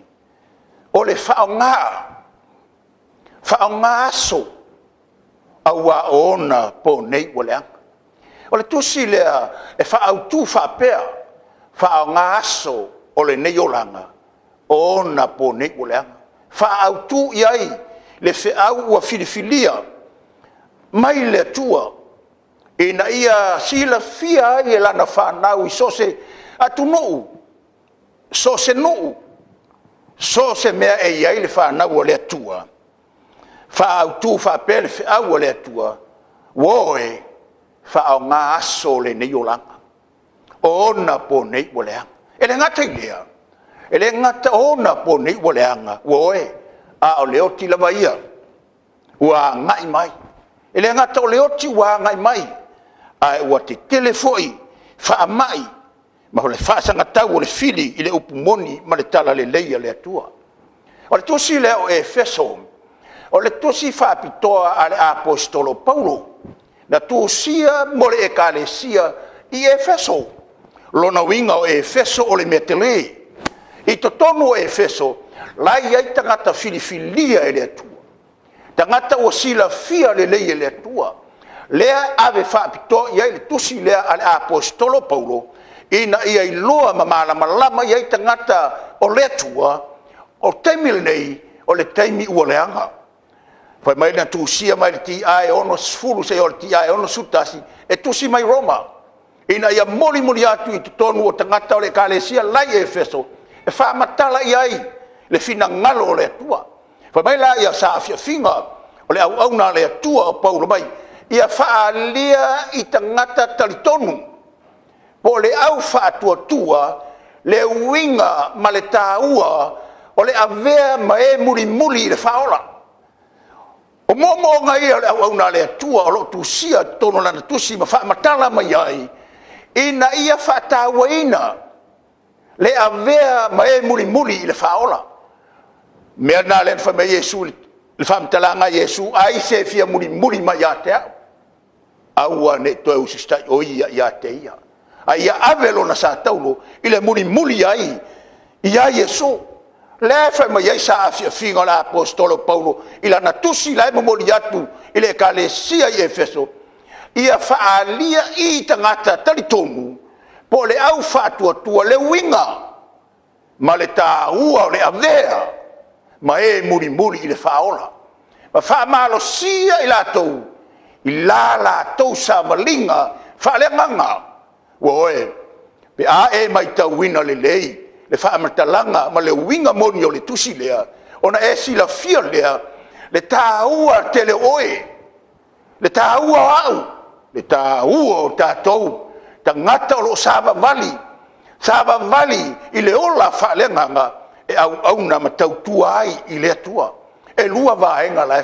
o le faaaoga, faaaoga aso, aua o ona po nei ua leaga. O le tusi lea e faaautu faapea, faaaoga aso o lenei olaga, o ona po nei ua leaga. Faaautu i ai le feau ua filifilia mai le Atua ina ia silafia ai e lana fanau i so o se atunuu, so o se nuu, so o se mea e i ai le fanau a le Atua, faaautu faapea le feau a le Atua, uo e, faaaoga aso o lenei olaga, o ona po nei ua leaga. E le gata i lea, e le gata o ona po nei ua leaga, uo e, a o le oti lava ia ua agai mai. E le gata o le oti ua agai mai, ae ua tetele foi faamai ma le faasagatau o le fili i le upu moni ma le talalelei a le Atua. O le tusi lea o Efeso, o le tusi faapitoa a le aposetolo Paulo na tusia mo le ekalesia i Efeso. O lona uiga o Efeso o le mea tele. I totonu o Efeso la e i ai tagata filifilia e le Atua, tagata ua silafia lelei e le Atua, lea e ave faapitoa i ai le tusi lea a le aposetolo Paulo, ina ia iloa ma malamalama i ai tagata o le Atua, o le taimi lenei, o le taimi ua leaga. Fai mai na tusia mai le T.I. 60 seia oo i le T.I. 61, e tusi mai Roma, ina ia molimoli atu i totonu o tagata o le ekalesia la e i Efeso, e faamatala i ai le finagalo o le Atua. Fai mai la ia saafiafiga o le auauna a le Atua o Paulo mai, ia faaalia i tagata talitonu po o le aufaatuatua le uiga ma le taua o le avea ma e mulimuli i le faaola. O moomooga ia o le auauna a le Atua o lo o tusia i totonu o lana tusi ma faamatala mai ai, ina ia faatauaina le avea ma e mulimuli i le faaola. O le mea lena lea na fai mai ai Iesu i le faamatalaga a Iesu, ai se i fia mulimuli mai ia te au, aua ne i toe usitai o ia ia te ia, a ia ave lona sa taulo i le mulimuli ai ia Iesu. Lea e fai mai ai saafiafiga o le aposetolo Paulo i lana tusi la e momoli atu i le ekalesia i Efeso, ia faaalia i tagata talitonu po o le aufaatuatua le uiga ma le taua o le avea ma e mulimuli i le faaola, ma faamalosia i latou i la latou savaliga faaleagaga. Ua oe, pe a e matauina lelei le faamatalaga ma le uiga moni o le tusi lea, ona e silafia lea le taua tele o oe, le taua o au, le taua o tatou tagata o lo o savavali, savavali i le ola faaleagaga e auauna ma tautua ai i le Atua. E 2 vaega la e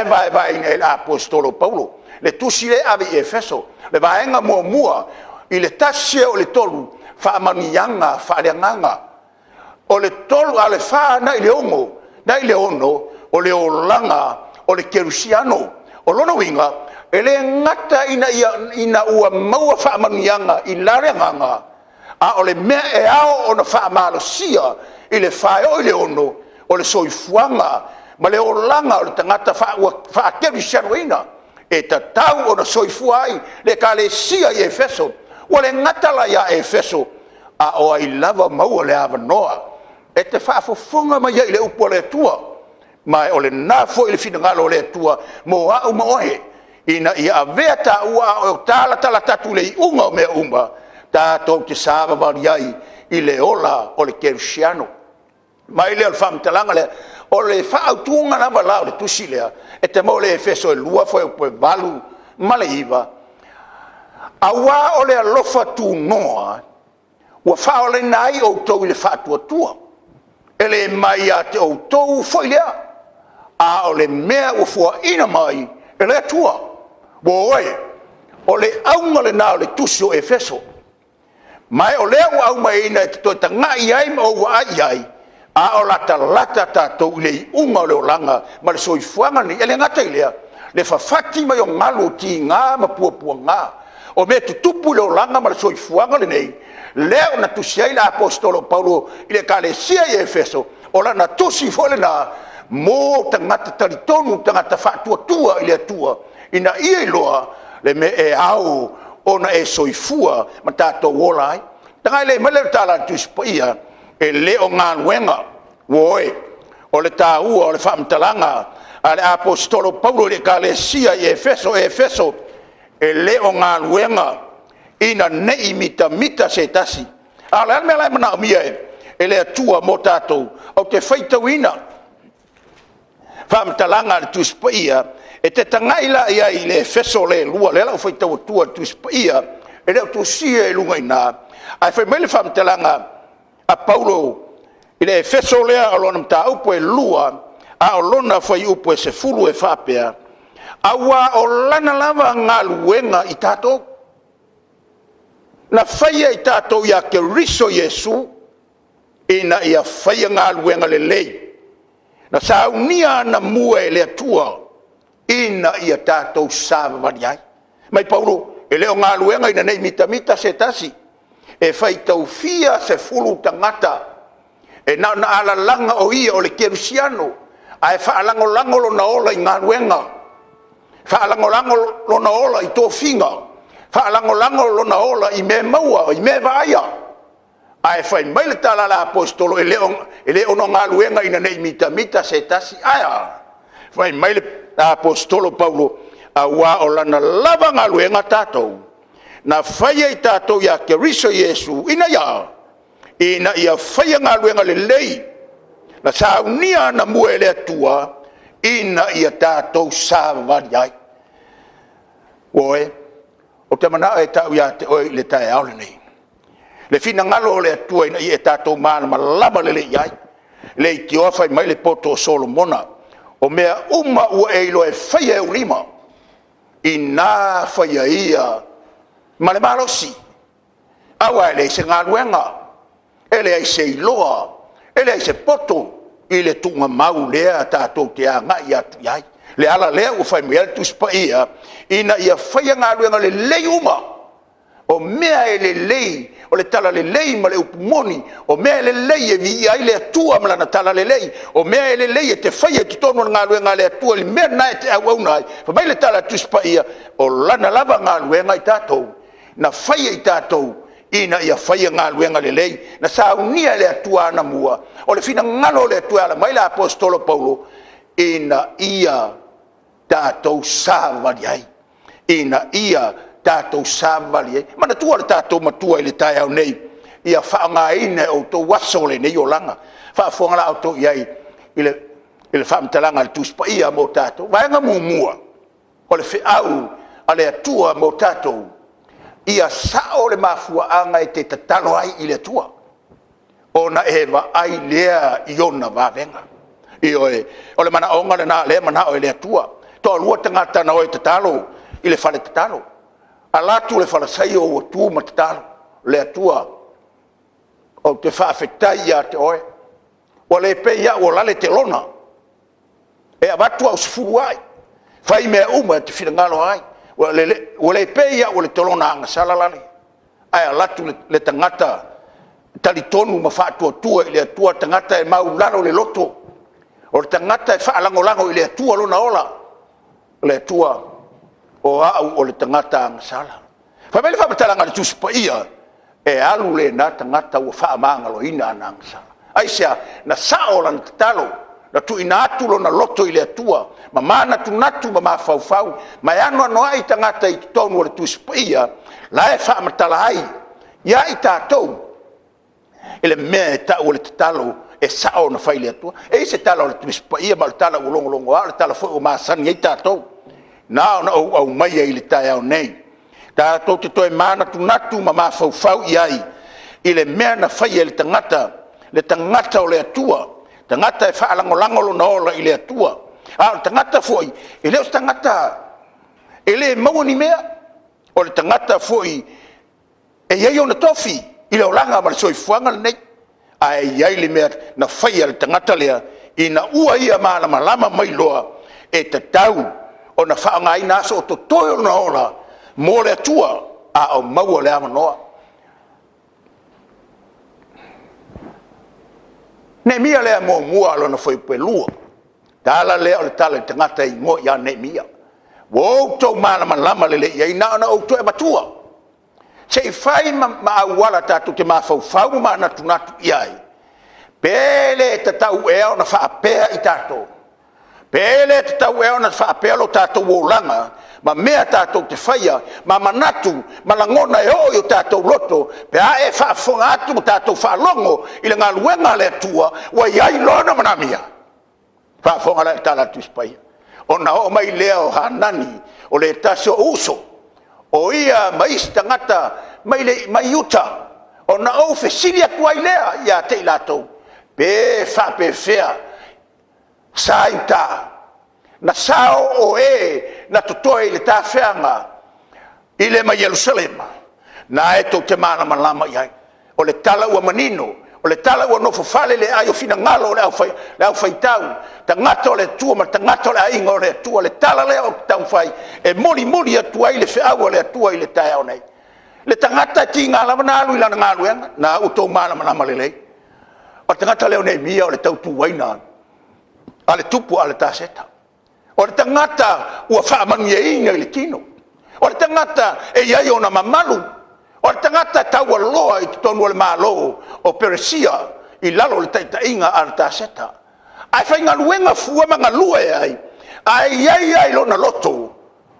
vaevaeina e le aposetolo Paulo le tusi lea e ave i Efeso. O le vaega muamua i le 1 e oo i le 3, faamanuiaga faaleagaga. O le 4 agai i le 6, o le olaga o le kerisiano. O lona uiga, e le gata ina ua maua faamanuiaga i la le agaga, a o le mea e ao ona faamalosia i le 4 e oo i le 6, o le soifuaga ma le olaga o le tagata faakerisianoina, e tatau ona soifua ai le ekalesia i Efeso. Ua le gata la ia Efeso, a o ai lava maua le avanoa e te faafofoga mai ai i le upu a le Atua. Ma o lena foi le finagalo o le Atua mo au ma oe, ina ia avea taua a o talatalata atu i le iuga o mea uma, tatou te savavali ai i le ola o le kerisiano. Ona aumai lea o le faamatalaga lea, o le faaautuga lava la o le tusi lea, e te maua i le Efeso 2 fuaiupu e 8 ma le 9, aua o le alofa tunoa ua faaolaina ai outou i le faatuatua, e le mai ia te outou foi lea, a o le mea ua foaina mai e le Atua. Ua oe, o le auga lena o le tusi o Efeso, ma o lea ua aumaiina e te toe tagai i ai ma ou vaai i ai, A o latalata tatou i le iuga o le olaga ma le soifuaga lenei, e le gata i lea, le fafati mai o galu o tiga ma puapuaga, o mea e tutupu i le olaga ma le soifuaga lenei, lea na tusi ai le aposetolo o Paulo i le ekalesia i Efeso, o lana tusi foi lena mo tagata talitonu, tagata faatuatua i le Atua, ina ia iloa le mea e ao ona e soifua ma tatou ola ai. Tagai lelei mai i le tala a le Tusi Paia, e le o galuega, ioe, o le taua o le faamatalaga a le aposetolo Paulo i le ekalesia i Efeso. Efeso, e le o galuega ina ne i mitamita se tasi. A o le a le mea la e manaomia e le Atua mo tatou? Ou te faitauina faamatalaga a le Tusi Paia, e te tagai la i ai i le Efeso lea e 2, lea o le a ou faitau atua i le Tusi Paia, e le o tusia i luga i ina, ae fai mai le faamatalaga a Paulo i le Efeso lea o lona mataupu e 2, a o lona fuaiupu e 10 e faapea, “Aua o lana lava galuega i tatou, na faia i tatou ia Keriso Iesu, ina ia faia galuega lelei, na saunia anamua e le Atua ina ia tatou savavali ai.” Fai mai Paulo, e le o galuega ina ne i mitamita se tasi, e faitau fia sefulu tagata, e na ona alalaga o ia o le kerisiano, ae faalagolago lona ola i galuega, faalagolago lona ola i tofiga, faalagolago lona ola i mea e maua, i mea e vaaia. Ae fai mai le tala a le aposetolo, e le ona o galuega ina ne i mitamita se tasi. Ae a? Fai mai le aposetolo Paulo, aua o lana lava galuega tatou, na faia i tatou ia Keriso Iesu, ina ia a? Ina ia faia galuega lelei, na saunia anamua e le Atua, ina ia tatou savavali ai. Ioe, ou te manao e tau ia te oe i le taeao lenei, le finagalo o le Atua ina ia tatou malamalama lelei i ai, leitioa fai mai le poto o Solomona, o mea uma ua e iloa e faia e ou lima, ina faia ia ma le malosi, aua e leai se galuega, e leai se iloa, e leai se poto i le tuugamau lea tatou te agai atu i ai. Le ala lea ua fai mai ai le Tusi Paia, ina ia faia galuega lelei uma, o mea e lelei, o le talalelei ma le upu moni, o mea e lelei e viia ai le Atua ma Lana talalelei, o mea e lelei e te faia i totonu o le galuega a le Atua i le mea lena e te auauna ai. Fai mai le tala a le Tusi Paia, o Lana lava galuega i tatou, na faia i tatou ina ia faia galuega lelei, na saunia e le Atua anamua. O le finagalo o le Atua e ala mai le aposetolo Paulo, ina ia tatou savavali ai, ina ia tatou savavali ai. Manatua le tatou Matua i le taeao nei, ia faaaogaina e outou aso o lenei olaga. Faafofoga la outou i ai i le faamatalaga a le Tusi Paia mo tatou. Vaega muamua, o le feau a le Atua mo tatou, ia sao le mafuaaga e te tatalo ai i le Atua, ona e vaai lea i ona vavega. Ioe, o le manaoga lena o lea e manao ai le Atua. E toalua tagata na o e tatalo i le fale tatalo, alu atu le falasaio ua tu ma tatalo, le Atua, ou te faafetai ia te oe, ua le pei au o lale e te lona, e avatu au sefuluai, fai mea uma e te finagalo ai. Ua le pei au o le lona agasala lale, ae alu atu le tagata talitonu ma faatuatua i le Atua, le tagata e maualalo le loto, o le tagata e faalagolago i le Atua lona ola. O le Atua, o au o le tagata agasala. Fai mai le faamatalaga a le Tusi Paia, e alu lena tagata ua faamagaloina ana agasala. Aisea? Na sao lana tatalo, na tuuina atu lona loto i le Atua ma manatunatu ma mafaufau ma e anoanoai tagata i totonu o le Tusi Paia la e faamatala ai ia i tatou le mea e tau o le tatalo e sao ona fai i le Atua. E i ai se tala o le Tusi Paia ma o le tala ua logologoa, o le tala foi ua masani ai tatou, na ona ou aumaia i le taeao nei, tatou te toe manatunatu ma mafaufau i ai i le mea na faia e le tagata, le tagata o le Atua, le tagata e faalagolago lona ola i le Atua. A o le tagata foi, e le o se tagata e le maua ni mea, o le tagata foi e i ai ona tofi i le olaga ma le soifuaga lenei. Ae i ai le mea na faia e le tagata lea ina ua ia malamalama mai loa, e tatau ona faaaogaina aso o totoe o lona ola mo le Atua a o maua le avanoa. Neemia lea muamua lona fuaiupu 2. Tala lea o le tala i le tagata e igoa ia Neemia. Ua outou malamalama lelei i ai, na ona ou toe avatua, se i fai ma auala tatou te mafaufau ma manatunatu i ai, pe le tatau ea ona faapea i tatou, pe le tatau ea ona faapea lo tatou olaga ma mea tatou te faia ma manatu ma lagona e oo i o tatou loto pe a e faafofoga atu ma tatou faalogo i le galuega a le Atua ua i ai Lona manaomia. Faafofoga la i le tala a le Tusi Paia. Ona oo mai lea o Hanani, o le tasi o uso, o ia ma isi tagata mai uta, ona ou fesili atu ai lea ia te i latou, pe faapefea sa i uta, na sao o e na totoe i le tafeaga i le mai Ierusalema? Na e tou te malamalama i ai. O le tala ua manino, o le tala ua nofofale le aai o finagalo o le aufaitau, tagata o le Atua ma tagata o le aiga o le Atua. O le tala lea ou te taumafai e molimoli atu ai le feau a le Atua i le taeao nei. Le tagata e tiga lava ona alu i lana galuega, o lena ua outou malamalama lelei. O le tagata lea o Neemia o le tautuaina a le tupu o Aretaseta. O le tagata ua faamanuiaina i le tino. O le tagata e i ai ona mamalu. O le tagata e taualoa i totonu o le Malo o Peresia i lalo o le taitaiga a Aritaseta. Ae faigaluega fua ma galue ai, ae i ai lava i lona loto,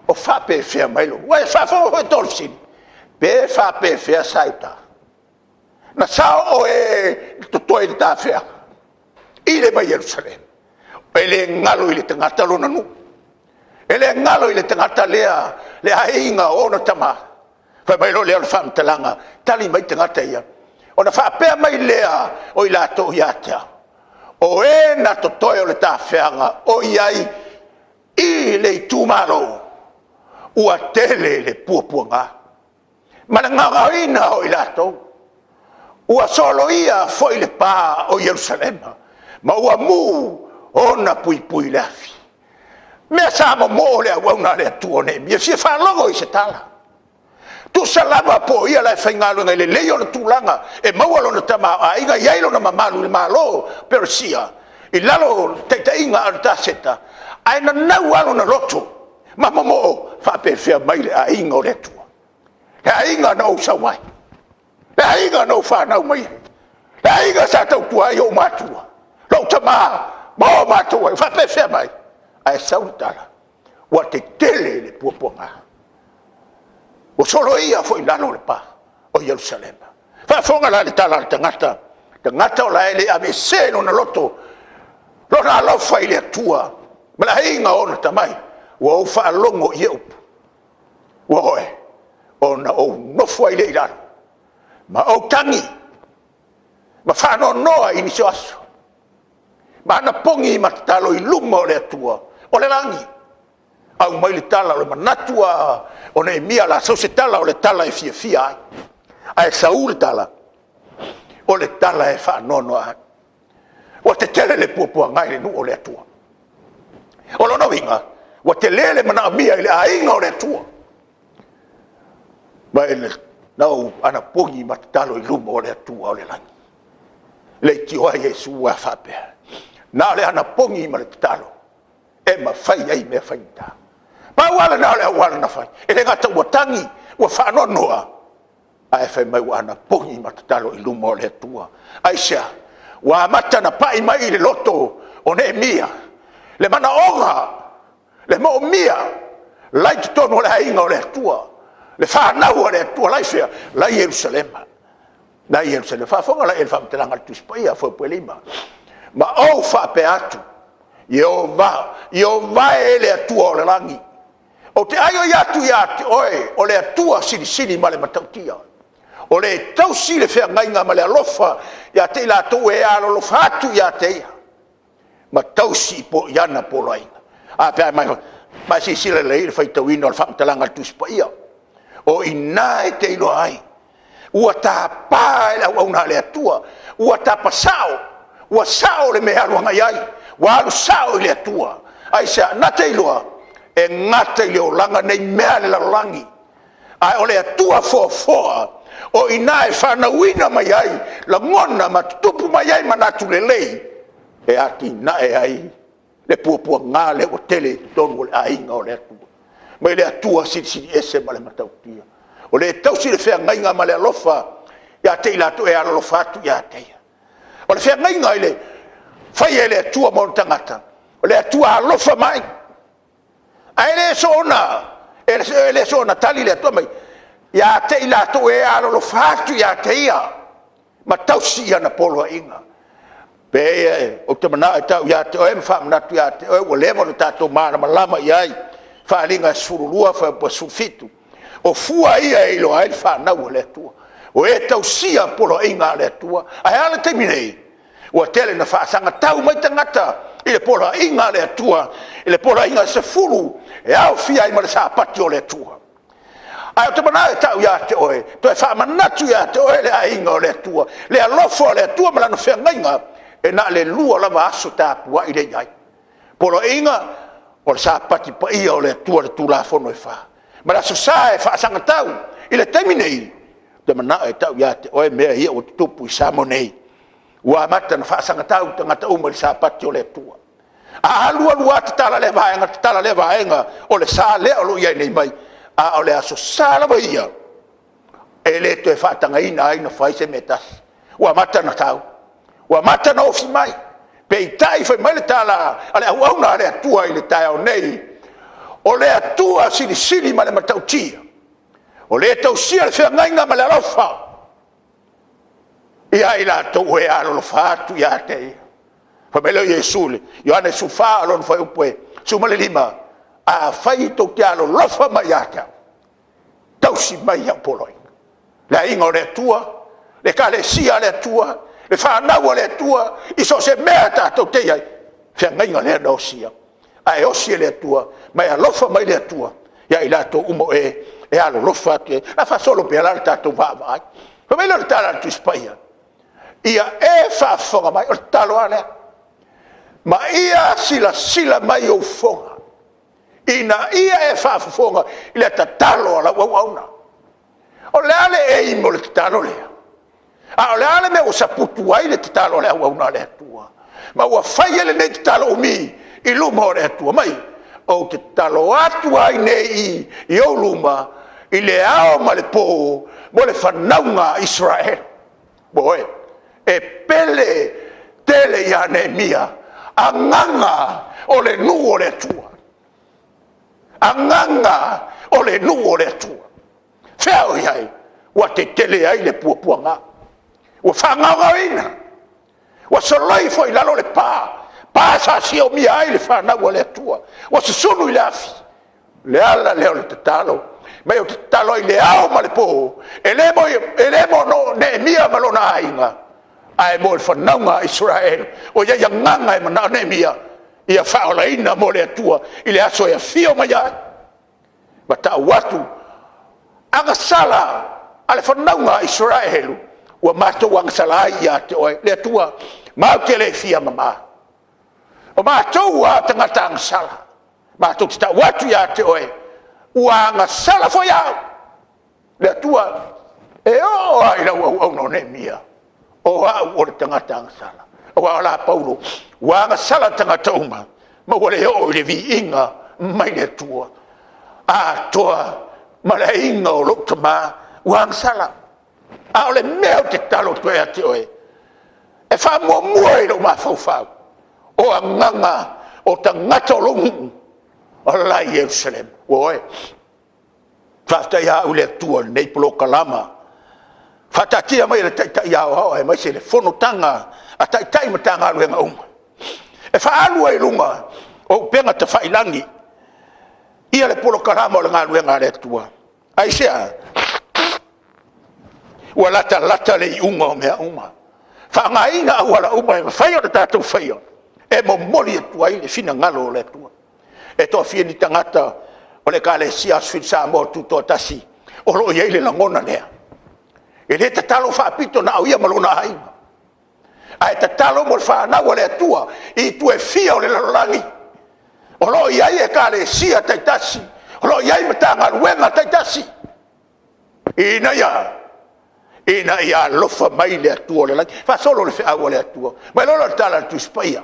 o faapefea mai lou… Ua e faafofoga foi outou i le fesili? Pe faapefea sa i uta? Na sao o e totoe i le tafeaga i le mai Ierusalema? E le galo i le tagata lona nuu, e le galo i le tagata lea le aiga o ona tama. Fai mai loa lea o le faamatalaga, tali mai tagata ia, ona faapea mai lea o i latou ia te au, o e na totoe o le tafeaga o i ai i le itumalo, ua tele le puapuaga ma le gaogaoina o i latou. Ua soloia foi le pa o Ierusalema ma ua mu ona puipui i le afi. O mea sa momoo le auauna a le Atua o Neemia e fia faalogo i se tala. Tusa lava po o ia la e faigaluega e lelei ona tulaga e maua lona tamaoaiga, e i ai lona mamalu i le Malo o Peresia i lalo o le taitaiga a Aritaseta, ae nanau lava lona loto ma momoo, e faapefea mai le aiga o le Atua, le aiga na ou sau ai, le aiga na ou fanau mai ai, le aiga sa tautua ai ou matua, lou tama ma o matou aiga, e faapefea mai? Ae sau le tala, ua tetele le puapuaga, ua soloia foi i lalo le pa o Ierusalema. Faafofoga la i le tala a le tagata, tagata o la e le aveesea i lona loto lona alofa i le Atua ma le aiga o ona tamai. Ua ou faalogo i ia upu, ua oe, ona ou nofo ai lea i lalo ma ou tagi ma faanoanoa i nisi o aso, ma anapogi ma tatalo i luma o le Atua o le lagi. Aumai le tala, o le manatu lava o Neemia o le a sau se tala, o le tala e fiafia ai. Ae sau le tala, o le tala e faanoanoa ai. Ua tetele le puapuaga i le nuu o le Atua. O lona uiga, ua tele le manaomia i le aiga o le Atua. Ma na ou anapogi ma tatalo i luma o le Atua o le lagi, leitioa Iesu a faapea, na o le anapogi ma le tatalo e mafai ai mea faigata. Pau lava lena o le auala na fai, e le gata ua tagi, ua faanoanoa, ae fai mai ua anapogi ma tatalo i luma o le Atua. Aisea? Ua amata ona pai mai i le loto o Neemia le manaoga, le moomia la e i totonu o le aiga o le Atua, le fanau a le Atua. O la e i fea? O la e i Ierusalema. Faafofoga la i ai i le faamatalaga a le Tusi Paia, fuaiupu 5. Ma ou faapea atu, Ieova e le Atua o le lagi, ou te aioi atu ia te oe o le Atua silisili ma le matautia, o le tausi le feagaiga ma le alofa ia te i latou e alolofa atu ia te ia, ma tausi i ana poloaiga. A pe a silasila lelei i le faitauina o le faamatalaga a le Tusi Paia, o i ina e te iloa ai, Ua tapa e le auauna a le Atua, ua tapa sao, ua sao le mea e alu agai i ai, ua alu sao i le Atua. Aisea? Na te iloa, e gata i le olaga nei mea a le lalolagi, ae o le Atua foafoa, o i ina e fanauina mai ai lagona ma tutupu mai ai manatu lelei e atinae ai le puapuaga lea ua tele i totonu o le aiga o le Atua, mai le Atua Silisili Ese ma le Matautia. O le e tausi le feagaiga ma le alofa ia te i latou e alolofa atu ia te Ia. O le feagaiga e fai e le Atua ma ona tagata, o le Atua alofa mai, ae le soona tali le Atua, fai mai, ia te i latou e alolofa atu ia te Ia ma tausi ana poloaiga. Ou te manao e tau ia te oe ma faamanatu ia te oe ua leva ona tatou malamalama i ai, Faaaliga 12 fuaiupu e 17. O fua ia e iloa ai le fanau a le Atua, o e tausia poloaiga a le Atua. Ae a le taimi nei? Ua tele ina faasagatau mai tagata i le poloaiga a le Atua, i le poloaiga e 10, e aofia ai ma le Sapati o le Atua. Ae ou te manao e tau ia te oe, toe faamanatu ia te oe le aiga o le Atua, le alofa o le Atua ma Lana feagaiga, e na o le 2 lava aso tapuai lea e i ai. Poloaiga o le Sapati Paia o le Atua i le Tulafono e 4, ma le Aso Sa e faasagatau. I le taimi nei, ou te manao e tau ia te oe mea ia ua tutupu i Samoa nei, ua amata ona faasagatau tagata uma i le Sapati o le Atua. A alu alu lava tatala lea vaega, tatala lea vaega, o le sa lea o lo o i ai nei mai, a o le Aso Sa lava ia, e le toe faatagaina ai ona fai se mea e tasi. Ua amata ona tau, ua amata ona ofi mai, peitai fai mai le tala a le auauna a le Atua i le taeao nei, o le Atua Silisili ma le Matautia, o le tausia le feagaiga ma le alofa ia i latou o e alolofa atu ia te Ia. Fai mai lea o Iesu i Ioane 14 lona fuaiupu e 15, afai tou te alolofa mai ia te au, tausi mai au poloaiga. Le aiga o le Atua, le Ekalesia a le Atua, le fanau a le Atua, i so o se mea tatou te i ai, feagaiga lea na osia, ae osi e le Atua ma e alofa mai le Atua ia i latou uma o e e alolofa atu i ai. O le a faasolo pea la le tatou vaavaai. Fai mai lea o le tala a le Tusi Paia, ia e faafofoga mai, o le tatalo lava lea, ma ia silasila mai i ou fofoga, ina ia e faafofoga i le tatalo a lau auauna. O le a le aim o le tatalo lea? A o le a le mea ua saputu ai le tatalo a le auauna a le Atua, ma ua fai ai lenei tatalo umi i luma o le Atua? Fai mai, ou te tatalo atu ai nei i ou luma i le ao ma le po mo le fanauga a Isaraelu. Ioe, e pele tele ia Neemia agaga o le nuu o le Atua, agaga o le nuu o le Atua. Fea o i ai? Ua tetele ai le puapuaga, ua faagaogaoina, ua soloi foi i lalo le pa, pa sa siomia ai le fanau a le Atua, ua susunu i le afi. O le ala lea o le tatalo, ma ou te tatalo ai i le ao ma le po, e le mo Neemia ma lona aiga, ae mo le fanauga a Isaraelu. Ua i ai agaga e manao Neemia ia faaolaina mo le Atua i le aso e afio mai ai ma tau atu, agasala a le fanauga a Isaraelu, ua matou agasala ai ia te oe. Le Atua, matou te le fia mama, o matou lava o tagata agasala, matou te tau atu ia te oe, ua agasala foi au. Le Atua, e oo lava i lau auauna o Neemia, o au o le tagata agasala. Aua o la Paulo, ua agasala tagata uma ma ua le oo i le viiga mai le Atua, atoa ma le aiga o lou tama ua agasala. A o le mea ou te tatalo atu ai ia te oe, e faamuamua i lou mafaufau, o agaga o tagata o lou nuu o la e i Ierusalema. Ioe, faafetai lava au i le Atua i lenei polokalama, faataatia mai e le Taitai Aoao aemaise le fonotaga a Taitai o Matagaluega uma, e faaalu ai i luga o upega tafailagi ia le polokalama o le galuega a le Atua. Aisea? Ua latalata le iuga o mea uma. Faaaogaina auala uma e mafai ona tatou faia e momoli atu ai le finagalo o le Atua. E toafia ni tagata o le Ekalesia Aso Fitu Samoa Tutoatasi o lo o i ai le lagona lea? E le tatalo faapito na o ia ma lona aiga, ae tatalo mo le fanau a le Atua i itu e fia o le lalolagi. O lo o i ai ekalesia taitasi, o lo o i ai Matagaluega taitasi, ina ia alofa mai le Atua o le lagi. Faasolo le feau a le Atua. Fai mai loa lea o le tala a le Tusi Paia,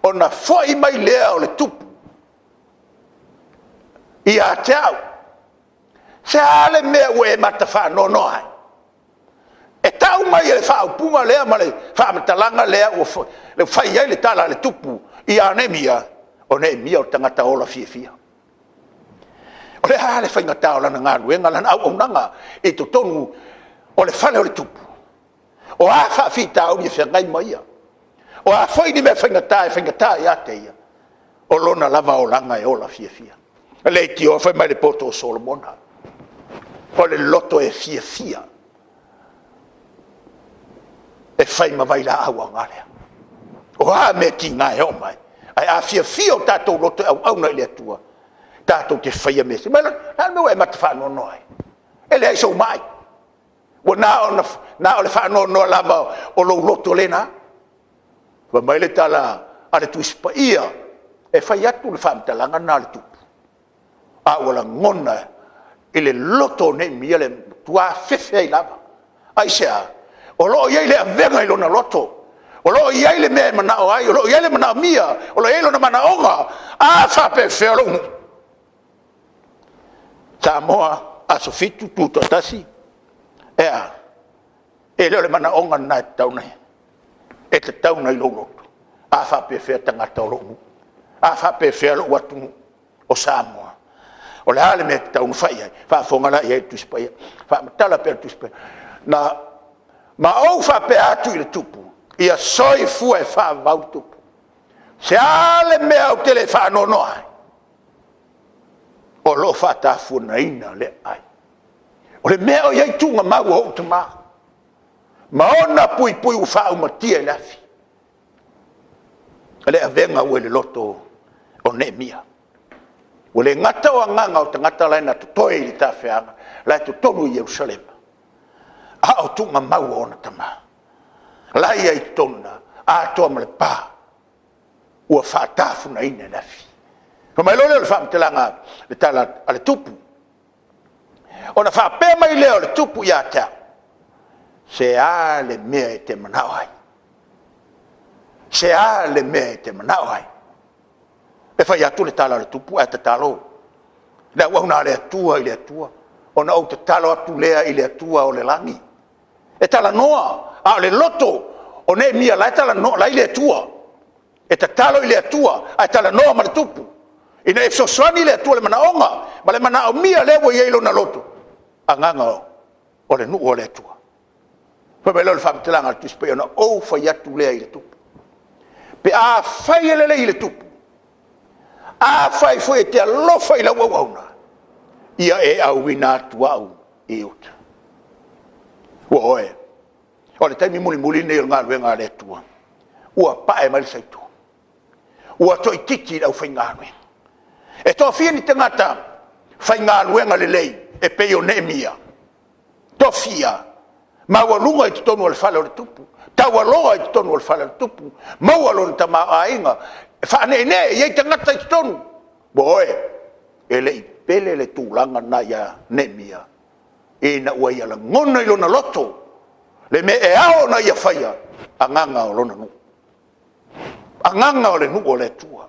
ona foi mai lea o le tupu ia te au. Se a le mea ua e mata faanoanoa ai? E tau mai e le faaupuga lea ma le faamatalaga lea ua fai ai le tala a le tupu ia Neemia, o Neemia o le tagata ola fiafia. O le a le faigata o lana galuega lana auaunaga i totonu o le fale o le tupu? O a faafitauli e feagai ma ia? O a foi ni mea faigata e faigata ia te ia, o lona lava olaga e ola fiafia. E leitioa fai mai le poto o Solomona, o le loto e fiafia e fai ma vailaau aoga lea. O a mea tiga e oo mai, ae a fiafia o tatou loto e auauna i le Atua, tatou te faia mea sili. O le a le mea ua e mata faanoanoa ai? E leai sou mai, ua na o le faanoanoa lava o lou loto lena. Fai mai le tala a le Tusi Paia, e fai atu le faamatalaga lena a le tupu, a ua lagona i le loto o Neemia le matua fefe ai lava. Aisea? O lo o i ai le avega i lona loto, o lo o i ai le mea e manao ai, o lo o i ai le manaomia, o lo o i ai lona manaoga. A faapefea lou nuu? Samoa Aso Fitu Tutoatasi, e a? E le o le manaoga lena e tatau ona i ai? E tatau ona i lou loto, a faapefea tagata o lou nuu? A faapefea lou atunuu o Samoa? O le a le mea e tatau ona fai i ai? Faafofoga la i ai le Tusi Paia, faamatala pea le Tusi Paia. Ma ou faapea atu i le tupu, ia soifua e faavavau le tupu. O le a le mea ou te le faanoanoa ai? O lo o faatafunaina le aai. O le mea o i ai tuugamau o ou tama, ma ona puipui ua faaumatia i le afi. O le avega ua i le loto o Neemia. Ua le gata o agaga o tagata la e na totoe i le tafeaga, la e totonu i Ierusalema, a o tuugamau o ona tama, la e i ai i totonu i ina, atoa ma le pa ua faatafunaina i le afi. Ona fai mai loa lea o le faamatalaga le tala a le tupu. Ona faapea mai lea o le tupu ia te au, se a le mea e te manao ai? Se a le mea e te manao ai? E fai atu le tala a le tupu ae tatalo le auauna a le Atua i le Atua, ona ou tatalo atu lea i le Atua o le lagi. E talanoa, a o le loto o Neemia o la e i le Atua. E tatalo i le Atua ae talanoa ma le tupu, ina ia fesoasoani le Atua i le manaoga ma le manaomia lea ua i ai i lona loto, agaga o le nuu o le Atua. Fai mai lea o le faamatalaga a le Tusi Paia, ona ou fai atu lea i le tupu, pe afai e lelei i le tupu, afai foi e te alofa i lau auauna, ia e auina atu au i uta. Ua oe, o le taimi mulimuli lenei o le galuega a le Atua, ua pae mai le saitū, ua toaitiiti le aufaigaluega. E toafia ni tagata faigaluega lelei e pei o Neemia? Toafia? Maualuga i totonu o le fale o le tupu, taualoa i totonu o le fale o le tupu, maua lona tamaoaiga, e faaneenee i ai tagata i totonu. Ua oe, e le i pele le tulaga lena ia Neemia, ina ua ia lagona i lona loto le mea e ao ona ia faia, agaga o lona nuu, agaga o le nuu o le Atua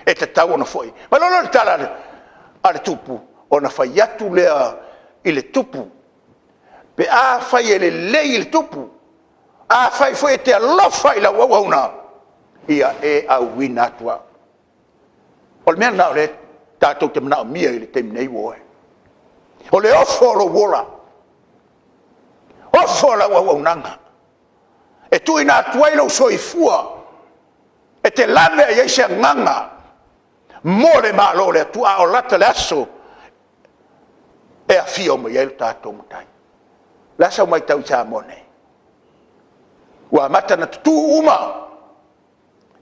e tatau ona foi. Ona fai mai lea o le tala a le tupu, ona fai atu lea i le tupu, pe afai e lelei i le tupu, afai foi e te alofa i lau auauna, ia e auina atu au. O le mea lena o lea tatou te manaomia i le taimi nei, ua oe. O le ofo o lou ola, ofo lau auaunaga, e tuuina atu ai lou soifua e te laveai ai se agaga mo le Malo o le Atua, a o lata le aso e afio mai ai lo tatou Matai. O le a sau matau i Samoa nei? Ua amata ona tutu uma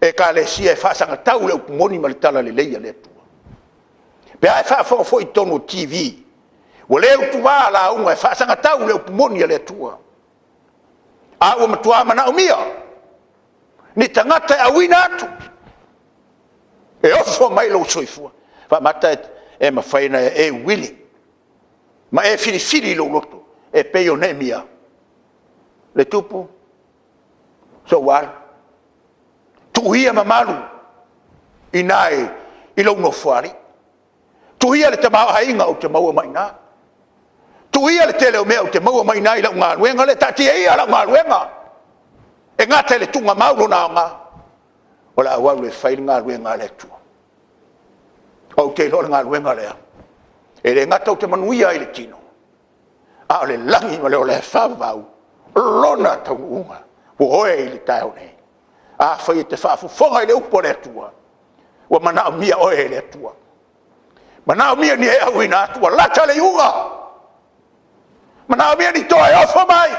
Ekalesia e faasagatau le upu moni ma le talalelei a le Atua. Pe a e faafofoga foi i totonu o TV, Ua le utuvā lauga e faasagatau le upu moni a le Atua, a ua matua manaomia ni tagata e auina atu e ofo mai lou soifua. Faamata e mafai ona e uili ma e filifili i lou loto e pei o Neemia, le tupu, se ua alu, tuu ia mamalu i ina i lou nofoalii, tuu ia le tamaoaiga ou te maua mai i ina, tuu ia le tele o mea ou te maua mai i ina i lau galuega lea, taatia ia lau galuega e gata i le tuugamau lona aoga, o le a ou alu e fai le galuega a le Atua. Ou te iloa o le galuega lea, e le gata ou te manuia ai i le tino, a o le lagi ma le ola e faavavau lona taunuuga ua oe i le taeao nei. Afai e te faafofoga i le upu a le Atua, ua manaomia oe e le Atua, manaomia ni e auina atu, ua lata le iuga, manaomia ni toa e ofo mai.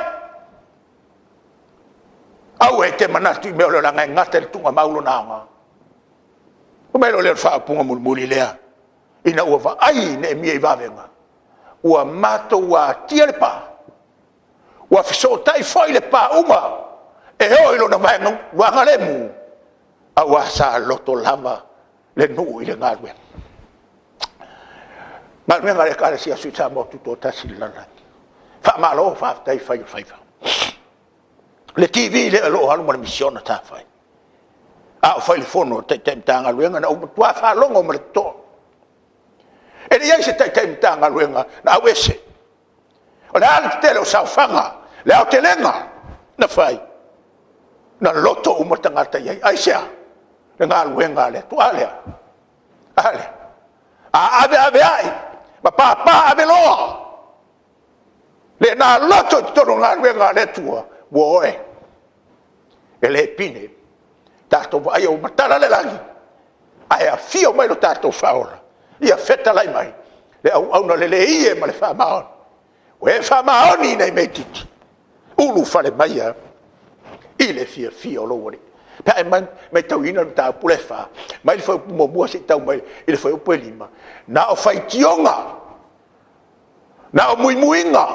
Aua e te manatu i mea o le olaga e gata i le tuugamau lona aoga. Ona fai mai loa lea o le faaupuga mulimuli lea, ina ua vaai Neemia i vavega, ua matou atia le pa, ua fesootai foi le pa uma e oo i lona vaega lemu, aua sa loto lava le nuu i le galuega. O le galuega a le Ekalesia a Samoa Tutoatasi i le lalolagi, faamalo faafetai fai o le faiva. Le TV lea o lo o alu ma le misiona sa fai, a o fai le fono a Taitai Matagaluega, na ou matua faalogo ma le totoa, e le i i ai se Taitai Matagaluega na auese. O le a le tetele o saofaga, le aotelega na fai, na loto uma tagata i ai. Aisea? O le galuega a le Atua. A lea? A lea? A aveaveai ma papaaveloa le na loto i totonu o le galuega a le Atua, ua oe. E le pine. Tatou vaaia ua matala le lagi ae afio mai lo tatou Faaola, ia fetalai mai le auauna lelei e ma le faamaoni. Ua e faamaoni i nai mea itiiti, ulufale maia i le fiafia o lou Alii. Pe a e matauina le mataupu lea e 4, mai le fuaiupu 1 seia tau mai i le fuaiupu e 5, na o faitioga, na o muimuiga,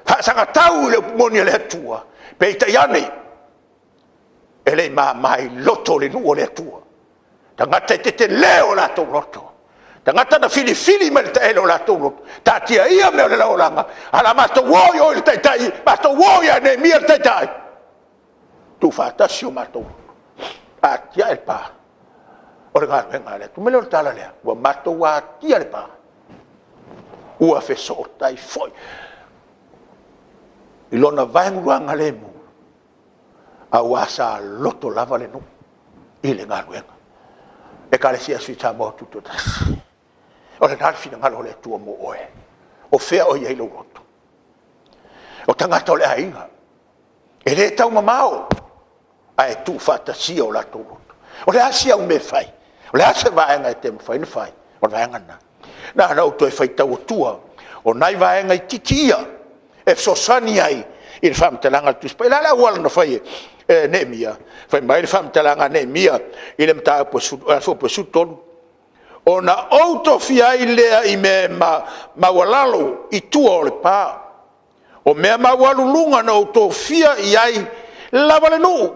faasagatau i le upu moni a le Atua, peitai ane, e le i mama i loto o le nuu o le Atua. Tagata e tetele o latou loto, tagata na filifili mai i le taele o latou loto, taatia ia mea o le olaga, ae o le a matou o i o i le Taitai, matou o ia Neemia le Taitai, tuufaatasi o matou loto, atiae le pa o le galuega a le Atua. Ona fai mai lea o le tala lea, ua matou atia le pa, ua fesootai foi i lona vaeguluaga lemu, aua sa loto lava le nuu i le galuega. Ekalesia a Sui Samoa Tutoatasi, o lena le finagalo o le Atua mo oe. O fea o i ai lou loto? O tagata o le aiga, e le tau mamao ae tuufaatasia o latou loto. O le a si au mea e fai? O le a se vaega e te mafai ona fai? O le vaega lena. Na ona ou toe faitau atua o nai vaega itiiti ia e fesoasoani ai i le faamatalaga a le Tusi Paia. O le a le auala na fai e Neemia? Fai mai le faamatalaga a Neemia i le mataupu 13, “Ona ou tofia ai lea i mea maualalo i tua o le pa, o mea maualuluga na ou tofia i ai lava le nuu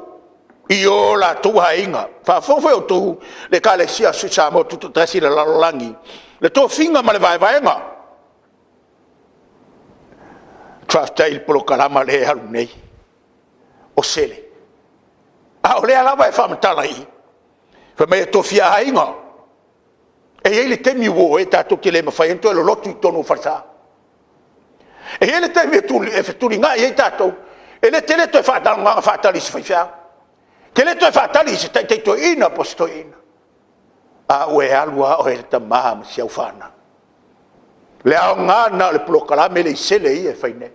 i o latou aiga.” Faafofoga foi outou le Ekalesia a Samoa Tutoatasi i le lalolagi, le tofiga ma le vaevaega. Faafetai i le polokalama lea e alu nei o Sele, a o lea lava e faamatala i i, fai mai e tofia aiga. E i ai le taimi ua oo i ai tatou te le mafai ai ona toe lolotu i totonu o falesa. E i ai le taimi e fetulinai ai tatou, e te le toe faalagolago faatali i se faifeau, e te le toe faatali i se taitai toeaina po o se toeaina, a ua e alu lava oe e tama ma si au fanau. O le aoga lena o le polokalame lea i sele ia e fai nei,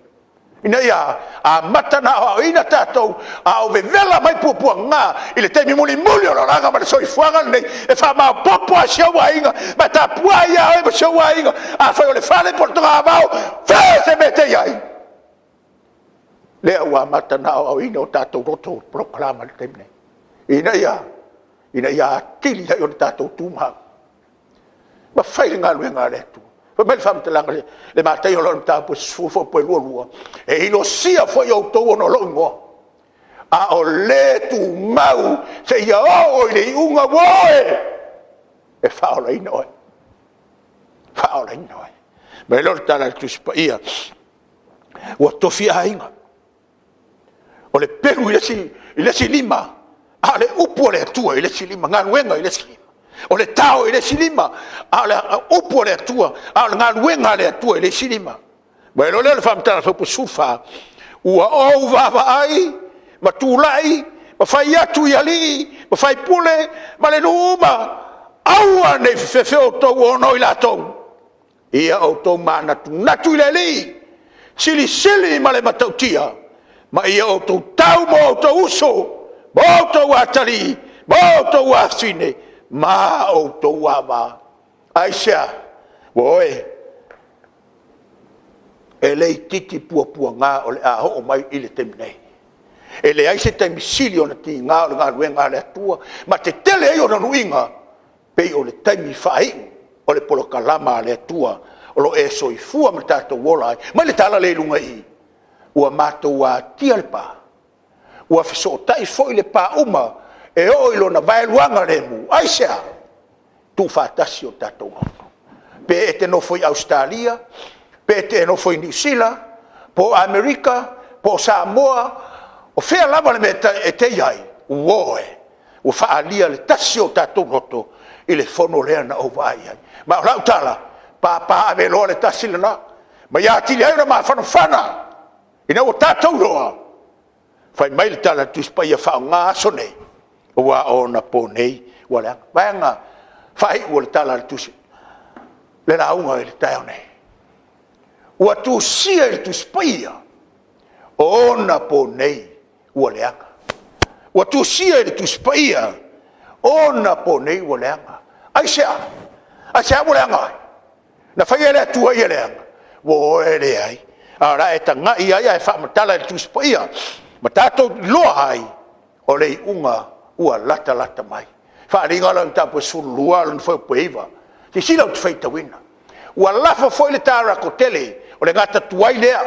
ina ia amata ona aoaoina tatou a o vevela mai puapuaga i le taimi mulimuli o le olaga ma le soifuaga lenei, e faamaopoopo lava i si ou aiga ma e tapuai lava oe ma si ou aiga. Afai o le fale po o le togavao, o fea se mea e te i ai? Lea ua amata ona aoaoina o tatou loto i le polokalame i le taimi lenei, ina ia atili ai ona tatou tumau ma fai le galuega a le Atua. Fai mai le faamatalaga le Mataio lona mataupu e 10 fuaiupu e 22, e ilosia foi outou ona o lou igoa, a o le tumau seia oo i le iuga, ua oe, e faaolaina oe, faaolaina oe. Fai mai lea o le tala a le Tusi Paia, ua tofi aiga, o le pelu i le isi lima, a o le upu a le Atua i le isi lima, galuega i le isi lima. O le tao i le isi lima, a o le upu a le Atua, a o le galuega a le Atua i le isi lima. Ona fai mai loa lea o le faamatalaga i le fuaiupu 14, ua ou vaavaai ma tulai ma fai atu i alii ma faipule ma le nuu uma, aua ne i fefefe outou ona o i latou, ia outou manatunatu i le Alii, silisili ma le matautia, ma ia outou tau mo outou uso, ma outou atalii, ma outou afafine, ma outou ava. Aisea? Ua oe, e le itiiti puapuaga o le a oo mai i le taimi nei. E leai se taimi sili ona tiga o le galuega a le Atua, ma tetele ai ona luiga, pei o le taimi faaiu o le polokalama a le Atua o lo o e soifua ma tatou ola ai. Aumai le tala lea i luga i i. Ua matou atia le pa, ua fesootai foi le pa uma e oo i lona vaeluaga lemu. Aisea? Tuufaatasi o tatou loto. Pe e te nofo i Ausetalia, pe e te nofo i Niu Sila, po o Amerika, po o Samoa, o fea lava le mea e te i ai, uo e, ua faaalia le tasi o tatou loto i le fono lea na ou vaai ai. Ma o lau tala, papa ave loa le tasi lena, ma ia atili ai ona mafanafana ina ua tatou iloa, fai mai le tala a le Tusi Paia, faaaoga aso nei, aua o ona po nei ua leaga. Vaega faaiu o le tala a le Tusi, le lauga i le taeao nei. Ua tusia i le Tusi Paia, o ona po nei ua leaga. Ua tusia i le Tusi Paia, o ona po nei ua leaga. Aisea? Aisea ua leaga ai? Na faia e le Atua ia leaga? Ua e leai. A o le a e tagai i ai ae faamatala i le Tusi Paia, ma tatou iloa ai, o le iuga ua latalata mai. Faaaliga o le mataupu e 12 lona fuaiupu e 9. Silasila ou te faitauina. Ua lafo foi le taurako tele, o le gata tuai lea,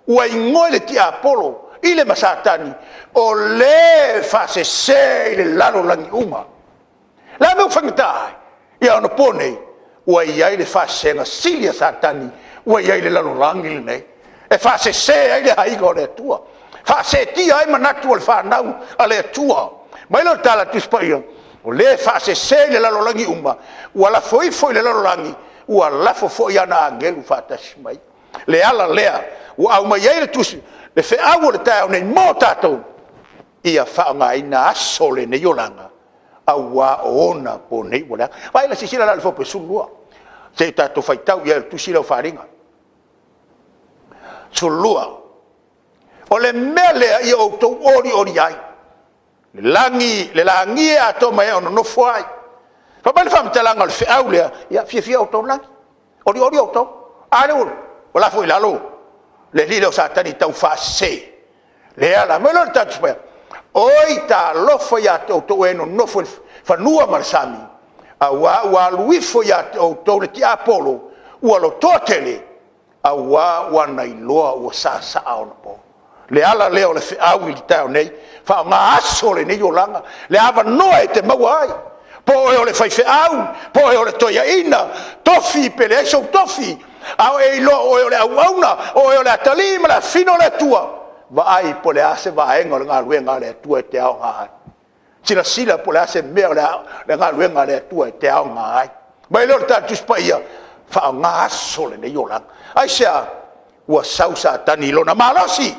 ua igoa e le tiapolo i le ma Satani, o le e faasese i le lalolagi uma. O le a le mea ua faigata ai? Ia onapo nei, ua i ai le faasesega sili a Satani ua i ai i le lalolagi lenei, e faasese ai le aiga o le Atua, faaseetia ai manatu o le fanau a le Atua. Fai mai lea o le tala a le Tusi Paia, o le e faasese i le lalolagi uma, ua lafo ifo i le lalolagi, ua lafo foi ana agelu faatasi ma ia. Le ala lea ua aumai ai le tusi, le feau o le taeao nei mo tatou, ia faaaogaina aso o lenei olaga, aua o ona po nei ua leaga. Vaai silasila la i le fuaiupu 12, se i tatou faitau i ai i le tusi lea o Faaaliga. 12, o le mea lea ia outou olioli ai, le lagi e atoa ma e o nonofo ai. Fai mai le faamatalaga o le feau lea, ia fiafia outou lagi, olioli outou. A lea ua lafo i lalo le alii lea o Satani e taufaasese. Lea la, fai mai lea o le tala a le Tusi Paia, oi talofa ia te outou e nonofo i fanua ma le sami, aua ua alu ifo ia te outou le tiapolo, ua lotoa tele, aua ua na iloa ua saasaa ona po. Le ala lea o le feau i le taeao nei, faaaoga aso o lenei olaga, le avanoa e te maua ai, po o oe o le faifeau, po o oe o le toeaina, tofi pe leai sou tofi, a e iloa o oe o le auauna, o oe o le atalii ma le afafine o le Atua, vaai po o le a se vaega o le galuega a le Atua e te aoga ai. Silasila po o le a se mea o le galuega a le Atua e te aoga ai. Fai mai lea o le tala a le Tusi Paia, faaaoga aso o lenei olaga. Aisea? Ua sau Satani i lona malosi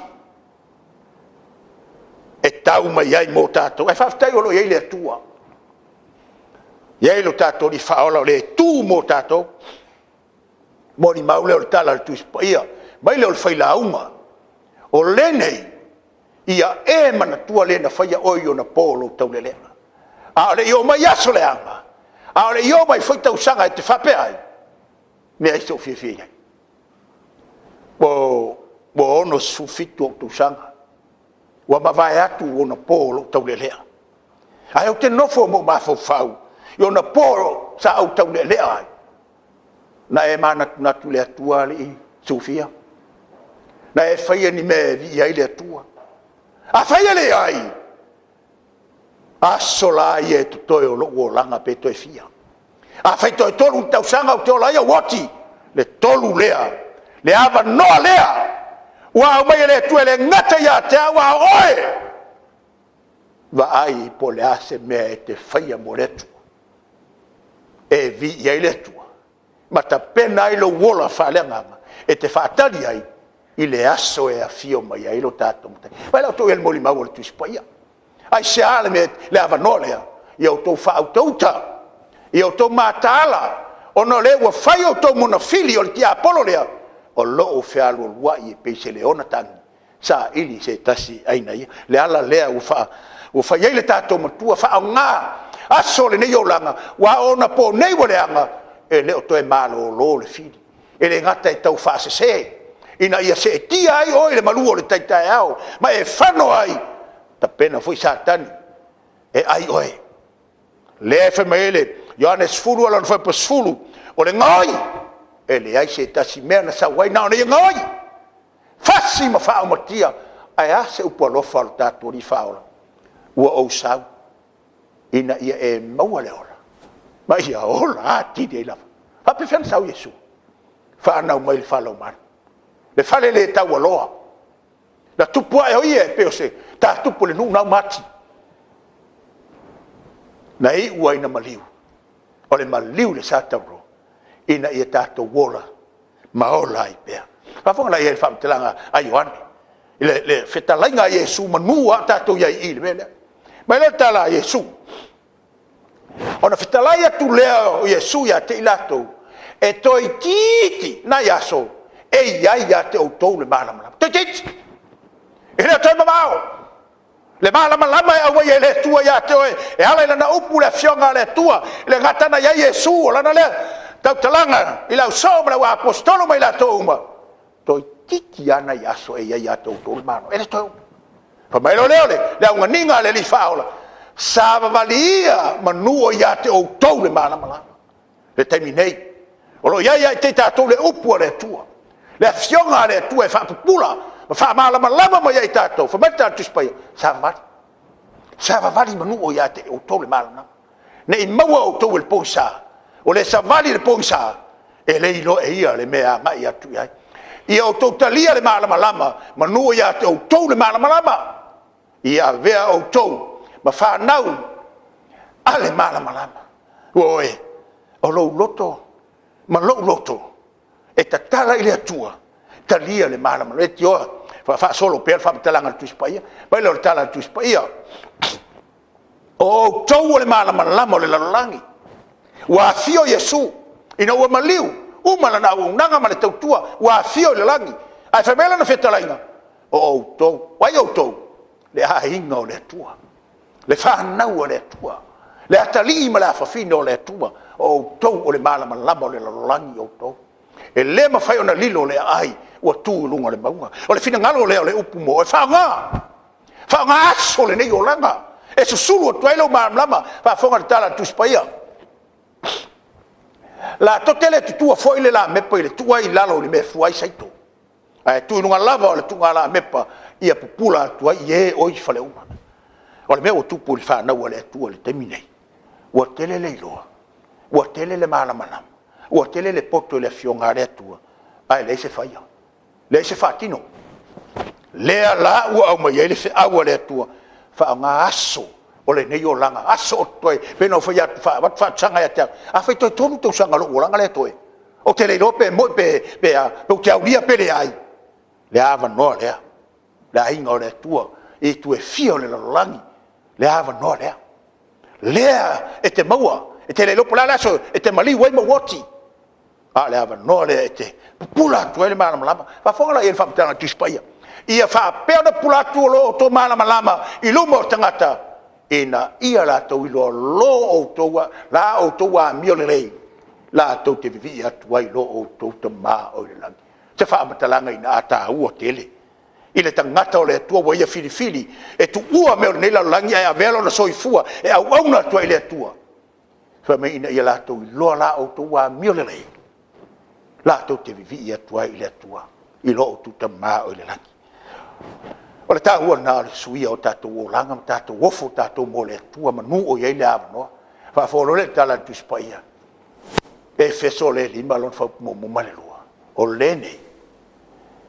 e tau mai ai mo tatou. Ae faafetai o lo o i ai le Atua, e i ai lo tatou Alii Faaola o lea e tu mo tatou. Molimau lea o le tala a le Tusi Paia, fai mai lea o le Failauga, o lenei, ia e manatua le na faia oe i ona po o lou taulealea, a o le i oo mai aso leaga, a o le i oo mai foi tausaga e te faapea ai, e leai sou fiafia i ai. Ua 67 ou tausaga, ua mavae atu ona po o lou taulealea, ae ou te nofo ma ou mafaufau i ona po sa ou taulealea ai. Na e manatunatu i le Atua alii Sufia? Na e faia ni mea e viia ai le Atua? Afai e leai, aso la ia e totoe o lou olaga pe toe fia. Afai toe 3 tausaga ou te ola ai, ou oti, le 3 lea, le avanoa lea ua aumai e le Atua e le gata ia te au a o oe. Vaai po o le a se mea e te faia mo le Atua e viia ai le Atua ma tapena ai lou ola faaleagaga e te faatali ai i le aso e afio mai ai lo tatou Matai. Vaai la outou i ai i le molimau a le Tusi Paia. Aisea le mea, le avanoa lea? Ia outou faautauta, ia outou mataala, ona o lea ua fai outou ma mafili o le tiapolo lea, o lo o fealualuai e pei se leona tagi, saili se tasi e ai na ia. O le ala lea ua fai ai le tatou matua, faaaoga aso o lenei olaga, aua o onaponei ua leaga, e le o toe malolo le fili. E le gata e taufaasese ina ia seetia ai oe i le malu o le tai taeao ma e fano ai, tapena foi Satani e ai oe. Lea e fai mai ai le Ioane 10 lona fuaiupu e 10, o le gaoi, e leai se tasi mea na sau ai na ona ia gaoi, fasi ma faaumatia. Ae a se upu alofa a lo tatou Alii Faaola, ua ou sau ina ia e maua le ola ma ia ola atili ai lava. E faapefea ona sau Iesu? Fanau mai i le fale laumalo, le fale le taualoa, na tupu ae o ia e pei o se tatupu i le nuu na aumati, na iu lava ina maliu. O le maliu i le sa taualoa ina ia tatou ola ma ola ai pea. Faafofoga la i ai i le faamatalaga a Ioane, le fetalaiga a Iesu manu lava o tatou i ai i i i le mea lea. Fai mai lea o le tala a Iesu, ona fetalai atu lea o Iesu ia te i latou, e toeitiiti nai aso e i ai ia te outou le malamalama. Toeitiiti, e le o toe mamao le malamalama e aumaia e le Atua ia te oe e ala i lana upu le Afioga a le Atua, le gata na i ai Iesu, o lana lea tautalaga i le ausoo ma le auaposeitolo ma i latou uma, toeitiiti lava nai aso e i ai ia te outou le malamalama. E le toe umi. Fai mai loa lea o le auganiga a le Alii Faaola, savavali ia manu o ia te outou le malamalama. Le taimi nei, o lo o i ai ia te i tatou le upu a le Atua, le Afioga a le Atua e faapupula ma faamalamalama mai ia i tatou. Fai mai le Tusi Paia, savavali, savavali manu o ia te outou le malamalama, ne i maua outou e le pogisa. O le savali i le pogisa, e le iloa e ia le mea e agai atu i ai. Ia outou talia le malamalama, manu o ia te outou le malamalama, ia avea outou ma fanau a le malamalama. Ioe, o lou loto ma lou loto e tatala i le Atua, talia le malamalama. Leitioa faasolo pea le faamatalaga a le Tusi Paia. Fai mai lea o le tala a le Tusi Paia, o outou o le malamalama o le lalolagi. Ua afio Iesu ina ua maliu, uma lana auaunaga ma le tautua, ua afio i le lagi. Ae fai mai lana fetalaiga, o outou, o ai outou? Le aiga o le Atua, le fanau a le Atua, le atalii ma le afafine o le Atua, o outou o le malamalama o le lalolagi outou. E le mafai ona lilo le aai ua tu i luga o le mauga. O le finagalo lea o le upu mo oe, faaaoga, faaaoga aso o lenei olaga e susulu atu ai lou malamalama. Faafofoga i le tala a le Tusi Paia, latou te le tutua foi le lamepa i le tuu ai i lalo i le mea e fua ai saito, ae tuu i luga lava o le tuugalamepa ia pupula atu ai i e o i fale uma. O le mea ua tupu i le fanau a le Atua i le taimi lenei, ua tele le iloa, ua tele le malamalama, ua tele le poto i le Afioga a le Atua, ae leai se faia, leai se faatino. Lea la ua aumai ai le feau a le Atua, faaaoga aso o lenei olaga, aso o totoe. E pei ona ou fai atu, e avatu faasaga ia te au, afai toe 3 tausaga o lou olaga lea e totoe, ou te le iloa pe moni pe a, pe ou te aulia pe leai, le avanoa lea, le aiga o le Atua i itu e fia o le lalolagi, le avanoa lea. Lea e te maua, e te le iloa po o le a le aso e te maliu ai ma ou oti, a o le avanoa lea e te pupula atu ai le malamalama. Faafofoga la i ai i le faamatalaga a le Tusi Paia, ia faapea ona pupula atu o lo outou malamalama i luma o tagata, ina ia latou iloa la outou amio lelei, latou te vivii atu ai i lo outou Tama o i le lagi. O se faamatalaga ina a taua tele i le tagata o le Atua ua ia filifili e tuua mea o lenei lalolagi ae avea lona soifua e auauna atu ai i le Atua. Fai mai ina ia latou iloa la outou amio lelei. Latou te vivii atu ai i le Atua i lo outou Tama o i le lagi. O le taua lena o le suia o tatou olaga ma tatou ofo tatou mo le Atua manu o i ai le avanoa. Faafofoga loa lea i le tala a le Tusi Paia, Efeso le 5 lona fuaiupu 1 ma le 2, o lenei,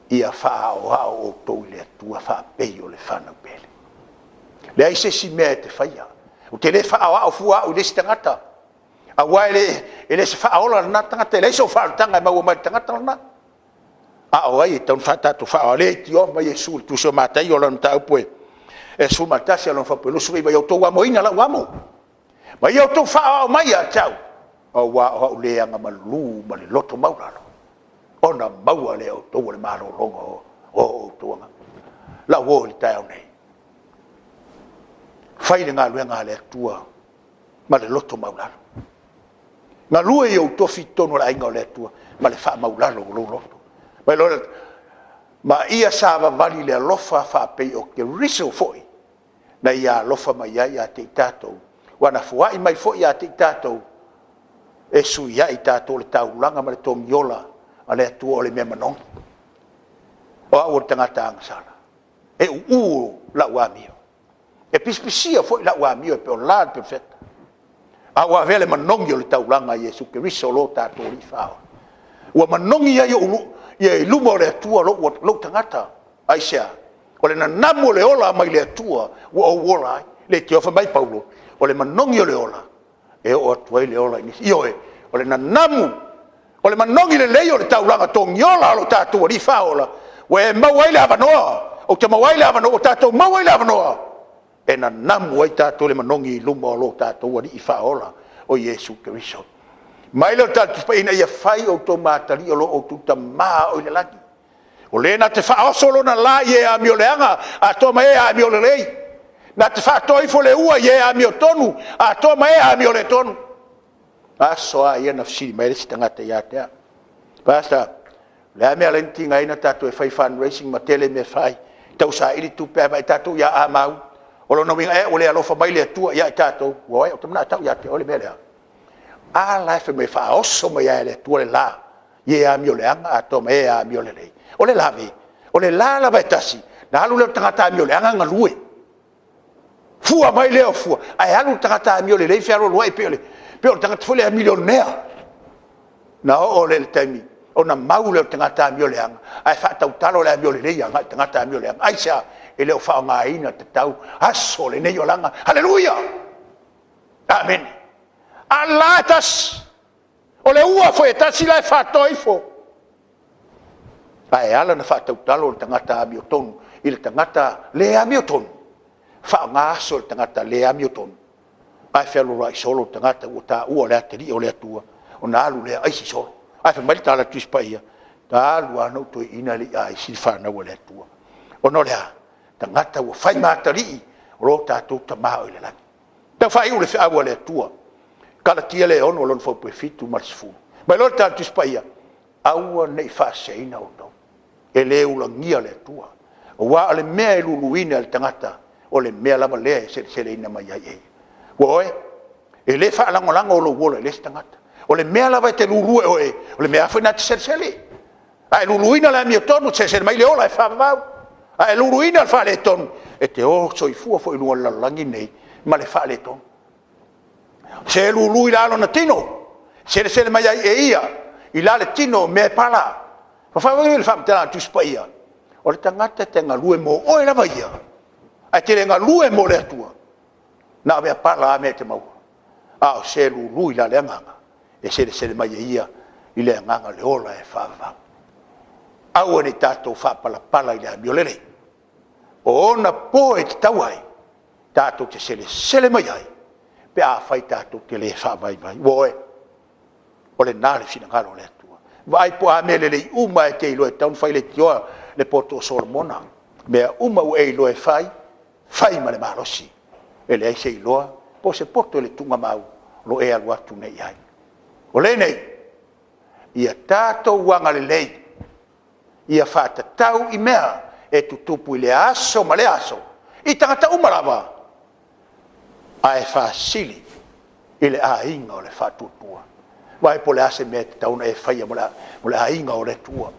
ia faaoao outou i le Atua faapei o le fanau pele. Leai se isi mea e te faia. Ou te le faaoao fua au i le isi tagata, aua e le o se faaola lena tagata, e leai sou faaolataga e maua mai i le tagata lena. A o ai e tatau ona tatou faaoao? Leitioa fai mai Iesu i le tusi o Mataio lana mataupu e 11 lona fuaiupu e 29, ia outou amoina lau amo, ma ia outou faaoao mai ia te au, aua o au e agamalu ma le loto maualalo, ona maua lea e outou o le malologa o outou agaga. Lau uo i le taeao nei, fai le galuega a le Atua ma le loto maualalo. Galue i ou tofi i totonu o le aiga o le Atua ma le faamaualalo o lou loto. Ma ia savavali i le alofa faapei o Keriso foi na ia alofa mai ai ia te i tatou, ua na foai mai foi ia te i tatou, e sui ai tatou o le taulaga ma le togiola a le Atua o le mea manogi. O au o le tagata agasala, e uu lau amio, e pisapisia foi lau amio e pei o le la o le Perofeta, a ua avea le manogi o le taulaga a Iesu Keriso o lo tatou Alii Faaola, ua manogi ai i luma o le Atua lou tagata. Aisea? O le nanamu o le ola mai le Atua ua ou ola ai. Leitioa fai mai Paulo, o le manogi o le ola, e oo atu ai le ola i nisi. Ioe, o le nanamu, o le manogi lelei o le taulaga togiola o lo tatou Alii Faaola, ua e maua ai le avanoa, ou te maua ai le avanoa, ua tatou maua ai le avanoa e nanamu ai tatou i le manogi i luma o lo tatou Alii Faaola o Iesu Keriso. Mai lea o le tala Tusi Paia, ina ia fai outou ma atalii o lo outou Tama o i le lagi, o le na te faaoso Lona la i e amioleaga atoa ma e amiolelei, na te faatoa ifo le ua i e amiotonu atoa ma e amioletonu. O aso lava ia na fesili mai ai le isi tagata ia te au, Pastor, o le a le mea e ala ai ona tiga ona tatou e fai fundraising ma tele mea e fai, tausaili tupe ae vaai tatou ia A ma U. O lona uiga ea ua le alofa mai le Atua ia i tatou? Ou te manao e tau ia te oe le mea lea. A la e fai mai e faaoso mai lava e le Atua le la i e amioleaga atoa ma e amiolelei. O le la ve? O le la lava e tasi, ona alu lea o le tagata amioleaga galue, fua mai lea o fua, ae alu le tagata amiolelei fealualuai pei o le tagata foi lea milionea. Ona oo lea i le taimi ona mau lea o le tagata amioleaga ae faatautalo le amiolelei agai i le tagata amioleaga. Aisea? E le o faaaogaina tatau aso o lenei olaga. Haleluia! Amene. A o le la e tasi, o le ua foi e tasi la e faatoa ifo. Ae ala ona faatautalo le tagata amiotonu i le tagata le amiotonu, faaaoga aso o le tagata le amiotonu, ae fealualuai solo le tagata ua taua o le atalii o le Atua, ona alu lea aisi solo. Ae fai mai le tala a le Tusi Paia, talu lava ona ou toeaina e le i aisi le fanau a le Atua. Ona o le a? Tagata ua fai ma atalii o lo tatou Tama o i le lagi. Tau faaiu le feau a le Atua, Kalatia le 6 lona fuaiupu e 7 ma le 10. Fai mai loa le Tusi Paia, aua ne i faaseseina outou, e le ulagia le Atua. Aua o le mea e luluina e le tagata, o le mea lava lea e seleseleina mai ai e ia. Ua oe, e le faalagolago lou ola i le isi tagata. O le mea lava e te lulua e oe, o le mea lava foi lena e te selesele. A e luluina le amiotonu, selesele mai le ola e faavavau. A e luluina le faaletonu, e te o soifua foi i luga o le lalolagi lenei ma le faaletonu. Se lulu i la lona tino, selesele mai ai e ia i la le tino mea e pala. Ua fai le faamatalaga a le Tusi Paia, o le tagata e te galue mo oe lava ia, ae te le galue mo le Atua, na o mea pala lava mea e te maua. A o se lulu i la le agaga, e selesele mai e ia i le agaga o le ola e faavavau. Aua ne i tatou faapalapala i le amiolelei, o ona po e tatau ai, tatou te selesele mai ai pe afai tatou te le faavaivai. Ua oe, o lena le finagalo o le Atua. Vaai po o a mea lelei uma e te iloa e tatau ona fai, leitioa le poto o Solomona. O mea uma ua e iloa e fai, fai ma le malosi. E leai se iloa po o se poto i le tuugamau o lo o e alu atu nei i ai. O lenei, ia tatou agalelei, ia faatatau i mea e tutupu i lea aso ma lea aso, i tagata uma lava, ae faasili i le aiga o le faatuatua. Vaai po o le a se mea e tatau ona e faia mo le aiga o le Atua.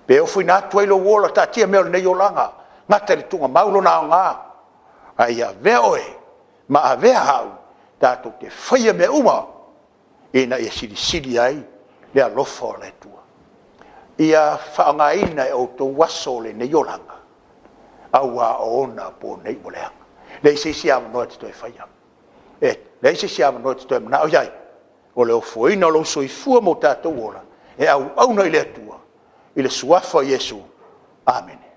Pe ofoina atu ai lou ola, taatia mea o lenei olaga, gata i le tuugamau lona aoga, a ia avea oe ma avea au tatou te faia mea uma ina ia silisili ai le alofa o le Atua. Ia faaaogaina e outou aso o lenei olaga, aua o ona po nei ua leaga. E leai se isi avanoa e te toe faia, e leai se isi avanoa e te toe manao i ai, o le ofoina o lou soifua ma o tatou ola e auauna i le Atua i le suafa o Iesu. Amene.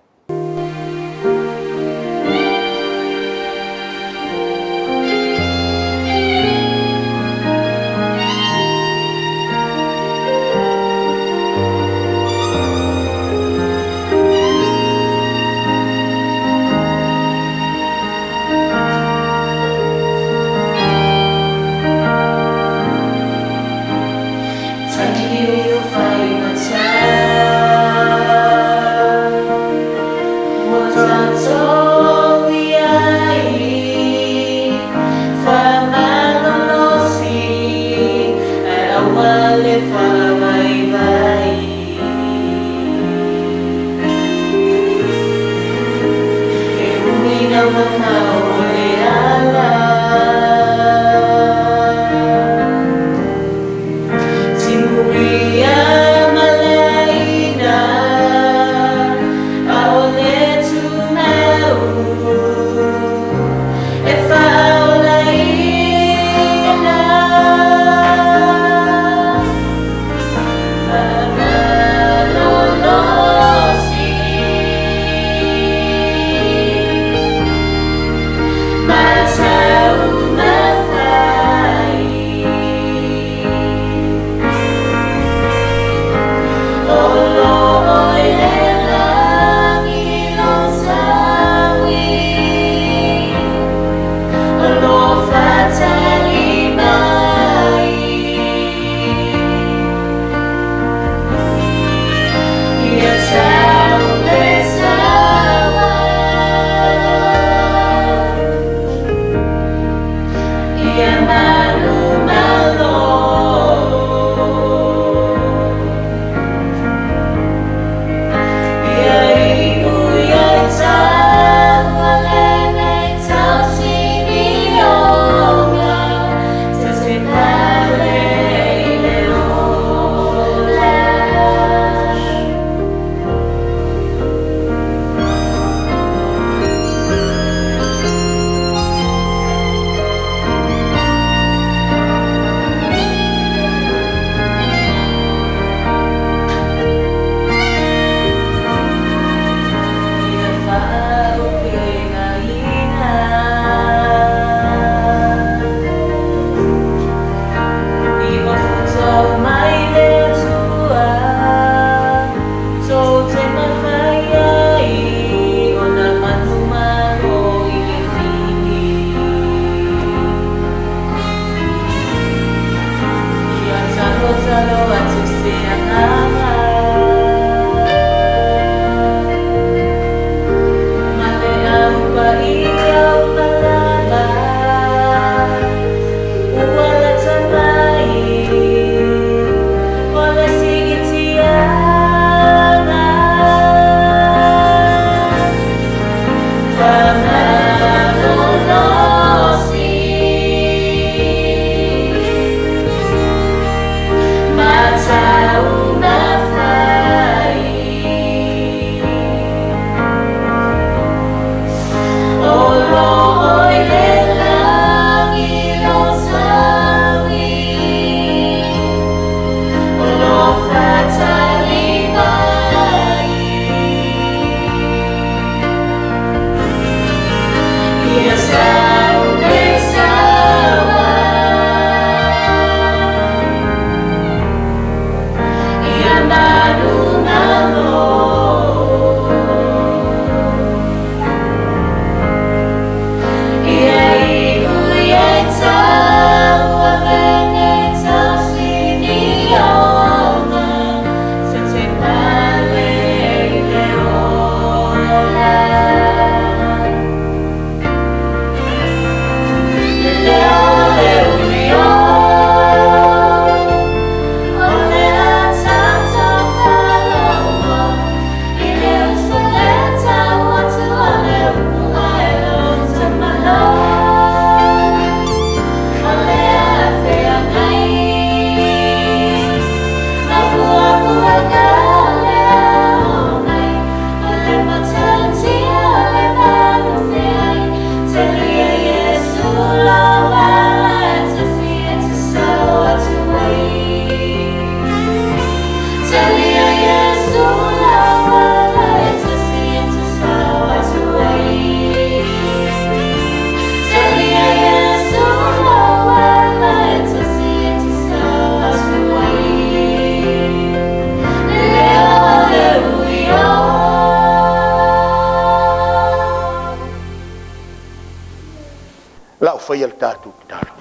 faia le tatou tatalo.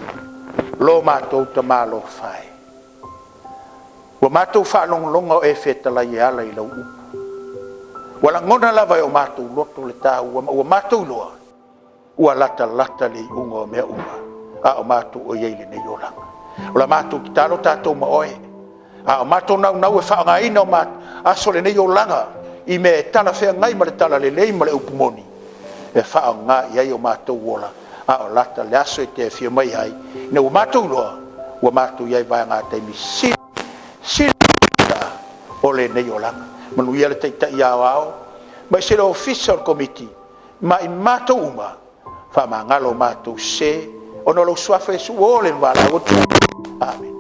Lo matou Tama alofa e, ua matou faalogologo o e fetalai e ala i lau upu. Ua lagona lava e o matou loto le taua ma ua matou iloa, ua latalata le iuga o mea uma, a o matou o i ai i lenei olaga. O la matou tatalo tatou ma oe, a o matou naunau e faaaogaina o aso o lenei olaga i mea e talafeagai ma le talalelei ma le upu moni, e faaaoga i ai o matou ola, a o lata le aso e te afio mai ai, ina ua matou iloa, ua matou i ai i vaega taimi sili sili o lenei olaga. Manuia le Taitai Aoao, aemaise le Ofisa o le Komiti, ma i matou uma, faamagalo matou sese, ona o lou Suafa Iesu, ua o le valaau atu. Amene.